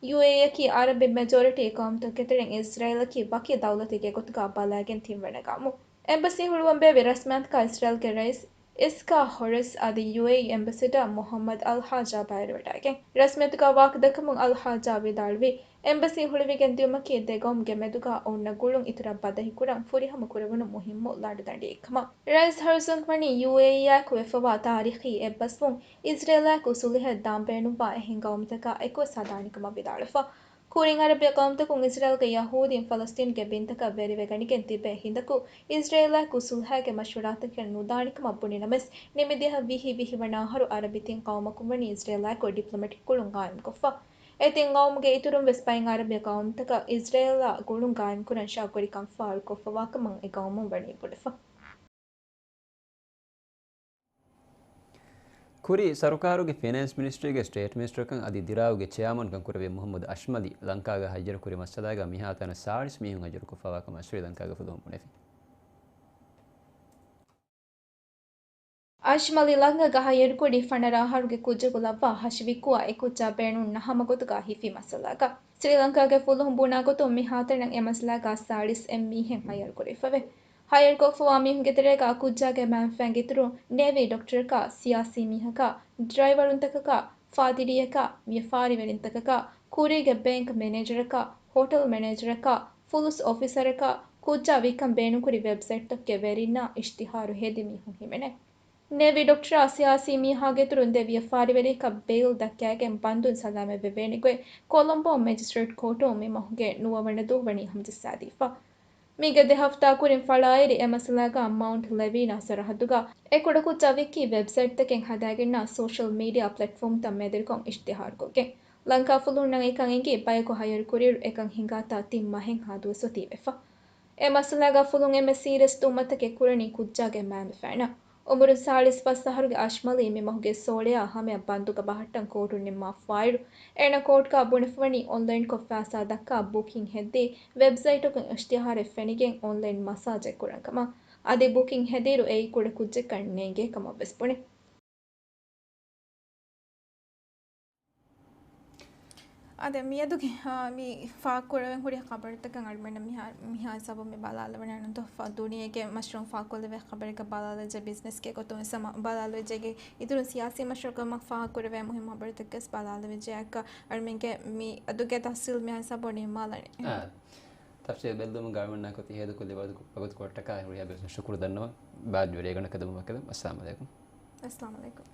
ޔޫއޭއީއަކީ އަރަބި މެޖޯރިޓީ ގައުމުތަކުގެ ތެރެއިން އިޒްރޭލަކީ ވަކި ދައުލަތެއްގެ ގޮތުގަ ބަލައިގެން ތިންވަނަ ގައުމު. އެމްބަސީ ހުޅުވަން ބޭއްވި ރަސްމިއްޔާތުގަ އިޒްރޭލްގެ ރައީސް އިސްކާ ހެރިސް އަދި ޔޫއޭއީ އެމްބެސެޑާ މުޙައްމަދު އަލް ޙާޖާ ބައިވެރިވެވަޑައިގެން. ރަސްމިއްޔާތުގަ ވާހަކަދައްކަމުން އަލް ޙާޖާ ވިދާޅުވީ، އެމްބަސީ ހުޅުވިގެން ދިއުމަކީ ދެގައުމުގެ މެދުގަ އޮންނަ ގުޅުން އިތުރަށް ބަދަހިކުރަން ފުރިހަމަ ކުރެވުނު މުހިއްމު ލަނޑުދަނޑިއެއްކަމަށް. ރައީސް ހެރިސުން ވަނީ ޔޫއޭއީއާއެކު ވެފަވާ ތާރީޚީ އެއްބަސްވުން އިޒްރޭލާއެކު ޞުލްޙައެއް ދާން ބޭނުންވާ އެހެން ގައުމުތަކާ އެކުވެސް ހަދާނެ ކަމަށް ވިދާޅުވެފަ. ކުރިން އަރަބި ޤައުމުތަކުން އިޒްރޭލްގެ ޔަހޫދީން ފަލަސްޠީނުގެ ބިންތަކަށް ވެރިވެގަނެގެން ތިބޭ ހިނދަކު، އިޒްރޭލާއެކު ޞުލްޙައިގެ މަޝްވަރާތަކެއް ނުދާނެކަމަށް ބުނި ނަމަވެސް، ނިމިދިޔަ ވިހި ވިހި ވަނަ އަހަރު އަރަބި ތިން ޤައުމަކުން ވަނީ އިޒްރޭލާއެކު ޑިޕްލޮމެޓިކް ގުޅުން ގާއިމްކޮށްފަ. އެ ތިން ޤައުމުގެ އިތުރުން ވެސް ބައެއް އަރަބި ޤައުމުތަކަށް އިޒްރޭލާ ގުޅުން ގާއިމްކުރަން ޝައުގުވެރިކަން ފާޅުކޮށްފަވާކަމަށް އެ ޤައުމުން ވަނީ ބުނެފަ. ކުރީ ސަރުކާރުގެ ފިނޭންސް މިނިސްޓްރީގެ ސްޓޭޓް މިނިސްޓަރކަން އަދި ދިރާއުގެ ޗެއާމަންކަން ކުރެއްވި މުޙައްމަދު އަޝްމަލީ ލަންކާގަ ހައްޔަރުކުރި މައްސަލާގަ މިހާތަނަށް ސާޅީސް މީހުން ހައްޔަރުކޮށްފަވާކަމަށް ސްރީލަންކާގެ ފުލުހުން ބުނެފި. އަޝްމަލީ ލަންކާގަ ހައްޔަރުކުރީ ފަނަރަ އަހަރުގެ ކުއްޖަކު ލައްވާ ހަށި ވިއްކުވާ އެ ކުއްޖާ ބޭނުން ނަހަމަ ގޮތުގަ ހިފި މައްސަލާގަ. ސްރީލަންކާގެ ފުލުހުން ބުނާ ގޮތުން މިހާތަނަށް އެ މައްސަލާގަ ސާޅީސް އެއް މީހެއް ހައްޔަރުކުރެވިފަވޭ. ހައްޔަރުކޮށްފަވާ މީހުންގެ ތެރޭގަ ކުއްޖާގެ މައިންބަފައިންގެ އިތުރުން ނޭވީ ޑޮކްޓަރަކާ، ސިޔާސީ މީހަކާ، ޑްރައިވަރުންތަކަކާ، ފާދިރީއަކާ، ވިޔަފާރިވެރިންތަކަކާ، ކުރީގެ ބޭންކް މެނޭޖަރަކާ، ހޯޓަލް މެނޭޖަރަކާ، ފުލުސް އޮފިސަރަކާ، ކުއްޖާ ވިއްކަން ބޭނުންކުރި ވެބްސައިޓްތަކުގެ ވެރިންނާ އިޝްތިހާރު ހެދި މީހުން ހިމެނޭ. ނޭވީ ޑޮކްޓަރާ ސިޔާސީ މީހާގެ އިތުރުން ދެ ވިޔަފާރިވެރިއަކަށް ބެއިލް ދައްކައިގެން ބަންދުން ސަލާމަތްވެވޭނެ ގޮތް ކޮލޮމްބޯ މެޖިސްޓްރޭޓް ކޯޓުން މި މަހުގެ ނުވަ ވަނަ ދުވަހު ވަނީ ހަމަޖައްސާދީފަ. މީގެ ދެ ހަފްތާ ކުރިން ފަޅާއެރި އެ މައްސަލާގަ މައުންޓް ލެވީނާ ސަރަހައްދުގަ އެ ކުޑަކުއްޖާ ވިއްކީ ވެބްސައިޓްތަކެއް ހަދާގެންނާ ސޯޝަލް މީޑިއާ ޕްލެޓްފޯމްތައް މެދުވެރިކޮށް އިޝްތިހާރުކޮށްގެން. ލަންކާ ފުލުހުންނަށް އެކަން އެނގި ބަޔަކު ހައްޔަރުކުރިއިރު އެކަން ހިނގާތާ ތިން މަހެއްހާ ދުވަސް އޮތީ ވެފަ. އެ މައްސަލާގަ ފުލުން އެންމެ ސީރިއަސް ތުހުމަތަކެއް ކުރަނީ ކުއްޖާގެ މައިންބަފައިންނަށް. އުމުރުން ސާޅީސް ފަސް އަހަރުގެ އަޝްމަލީ މި މަހުގެ ސޯޅައާ ހަމަޔަށް ބަންދުގަ ބަހައްޓަން ކޯޓުން ނިންމާފައިރު، އޭނަ ކޯޓްގަ ބުނެފަވަނީ އޮންލައިންކޮށް ފައިސާ ދައްކާ ބުކިން ހެއްދީ، ވެބްސައިޓަކުން އިޝްތިހާރެއް ފެނިގެން އޮންލައިން މަސާޖެއް ކުރަން ކަމަށް. އަދި ބުކިން ހެދިއިރު އެއީ ކުޑަ ކުއްޖެއްކަން ނޭނގޭ ކަމަށް ވެސް ބުނެ. އާދެ، މިއަދުގެ، އާ، މި ފާހަގަކުރެވެން ހުރި ޚަބަރުތަކަށް އަޅުމެންނަށް މިހާ، މިހާ ހިސާބުން މި ބަލާލެވެން އަންނަތޯ، ދުނިޔޭގެ މަޝްރޫޢު ފާހަގަކޮށްލެވޭ ޚަބަރެއްގަ ބަލާލައްޖެ، ބިޒްނަސްގެ ގޮތުން ވެސް ހަމަ ބަލާލައްޖެ. އިތުރުން ސިޔާސީ މަޝްރޫޢުގެ ފާހަގަކުރެވޭ މުހިއްމު ޚަބަރުތަކެއް ވެސް ބަލާލެވިއްޖެ. އެއަކަށް އަޅުމެންގެ މި އަދުގެ ތަފްސީލް މިހާ ހިސާބުން ނިންމާލަނީ. އާ. ތަފްސީލް ބެއްލުމުގަ އަޅުމެންނާ ކޮތި ހޭދަކޮށްލި ވަގުތު، ވަގުތުކޮށްޓަކާ ހުރިހާ ބޭފުޅުން ޝުކުރު ދަންނަވަން. ބާއްޖަވެރި ގަނޑަކަށް ދަމުމަށް ކަލަމް. އައްސަލާމު ޢަލައިކުމް. އައްސަލާމު ޢަލައިކުމް.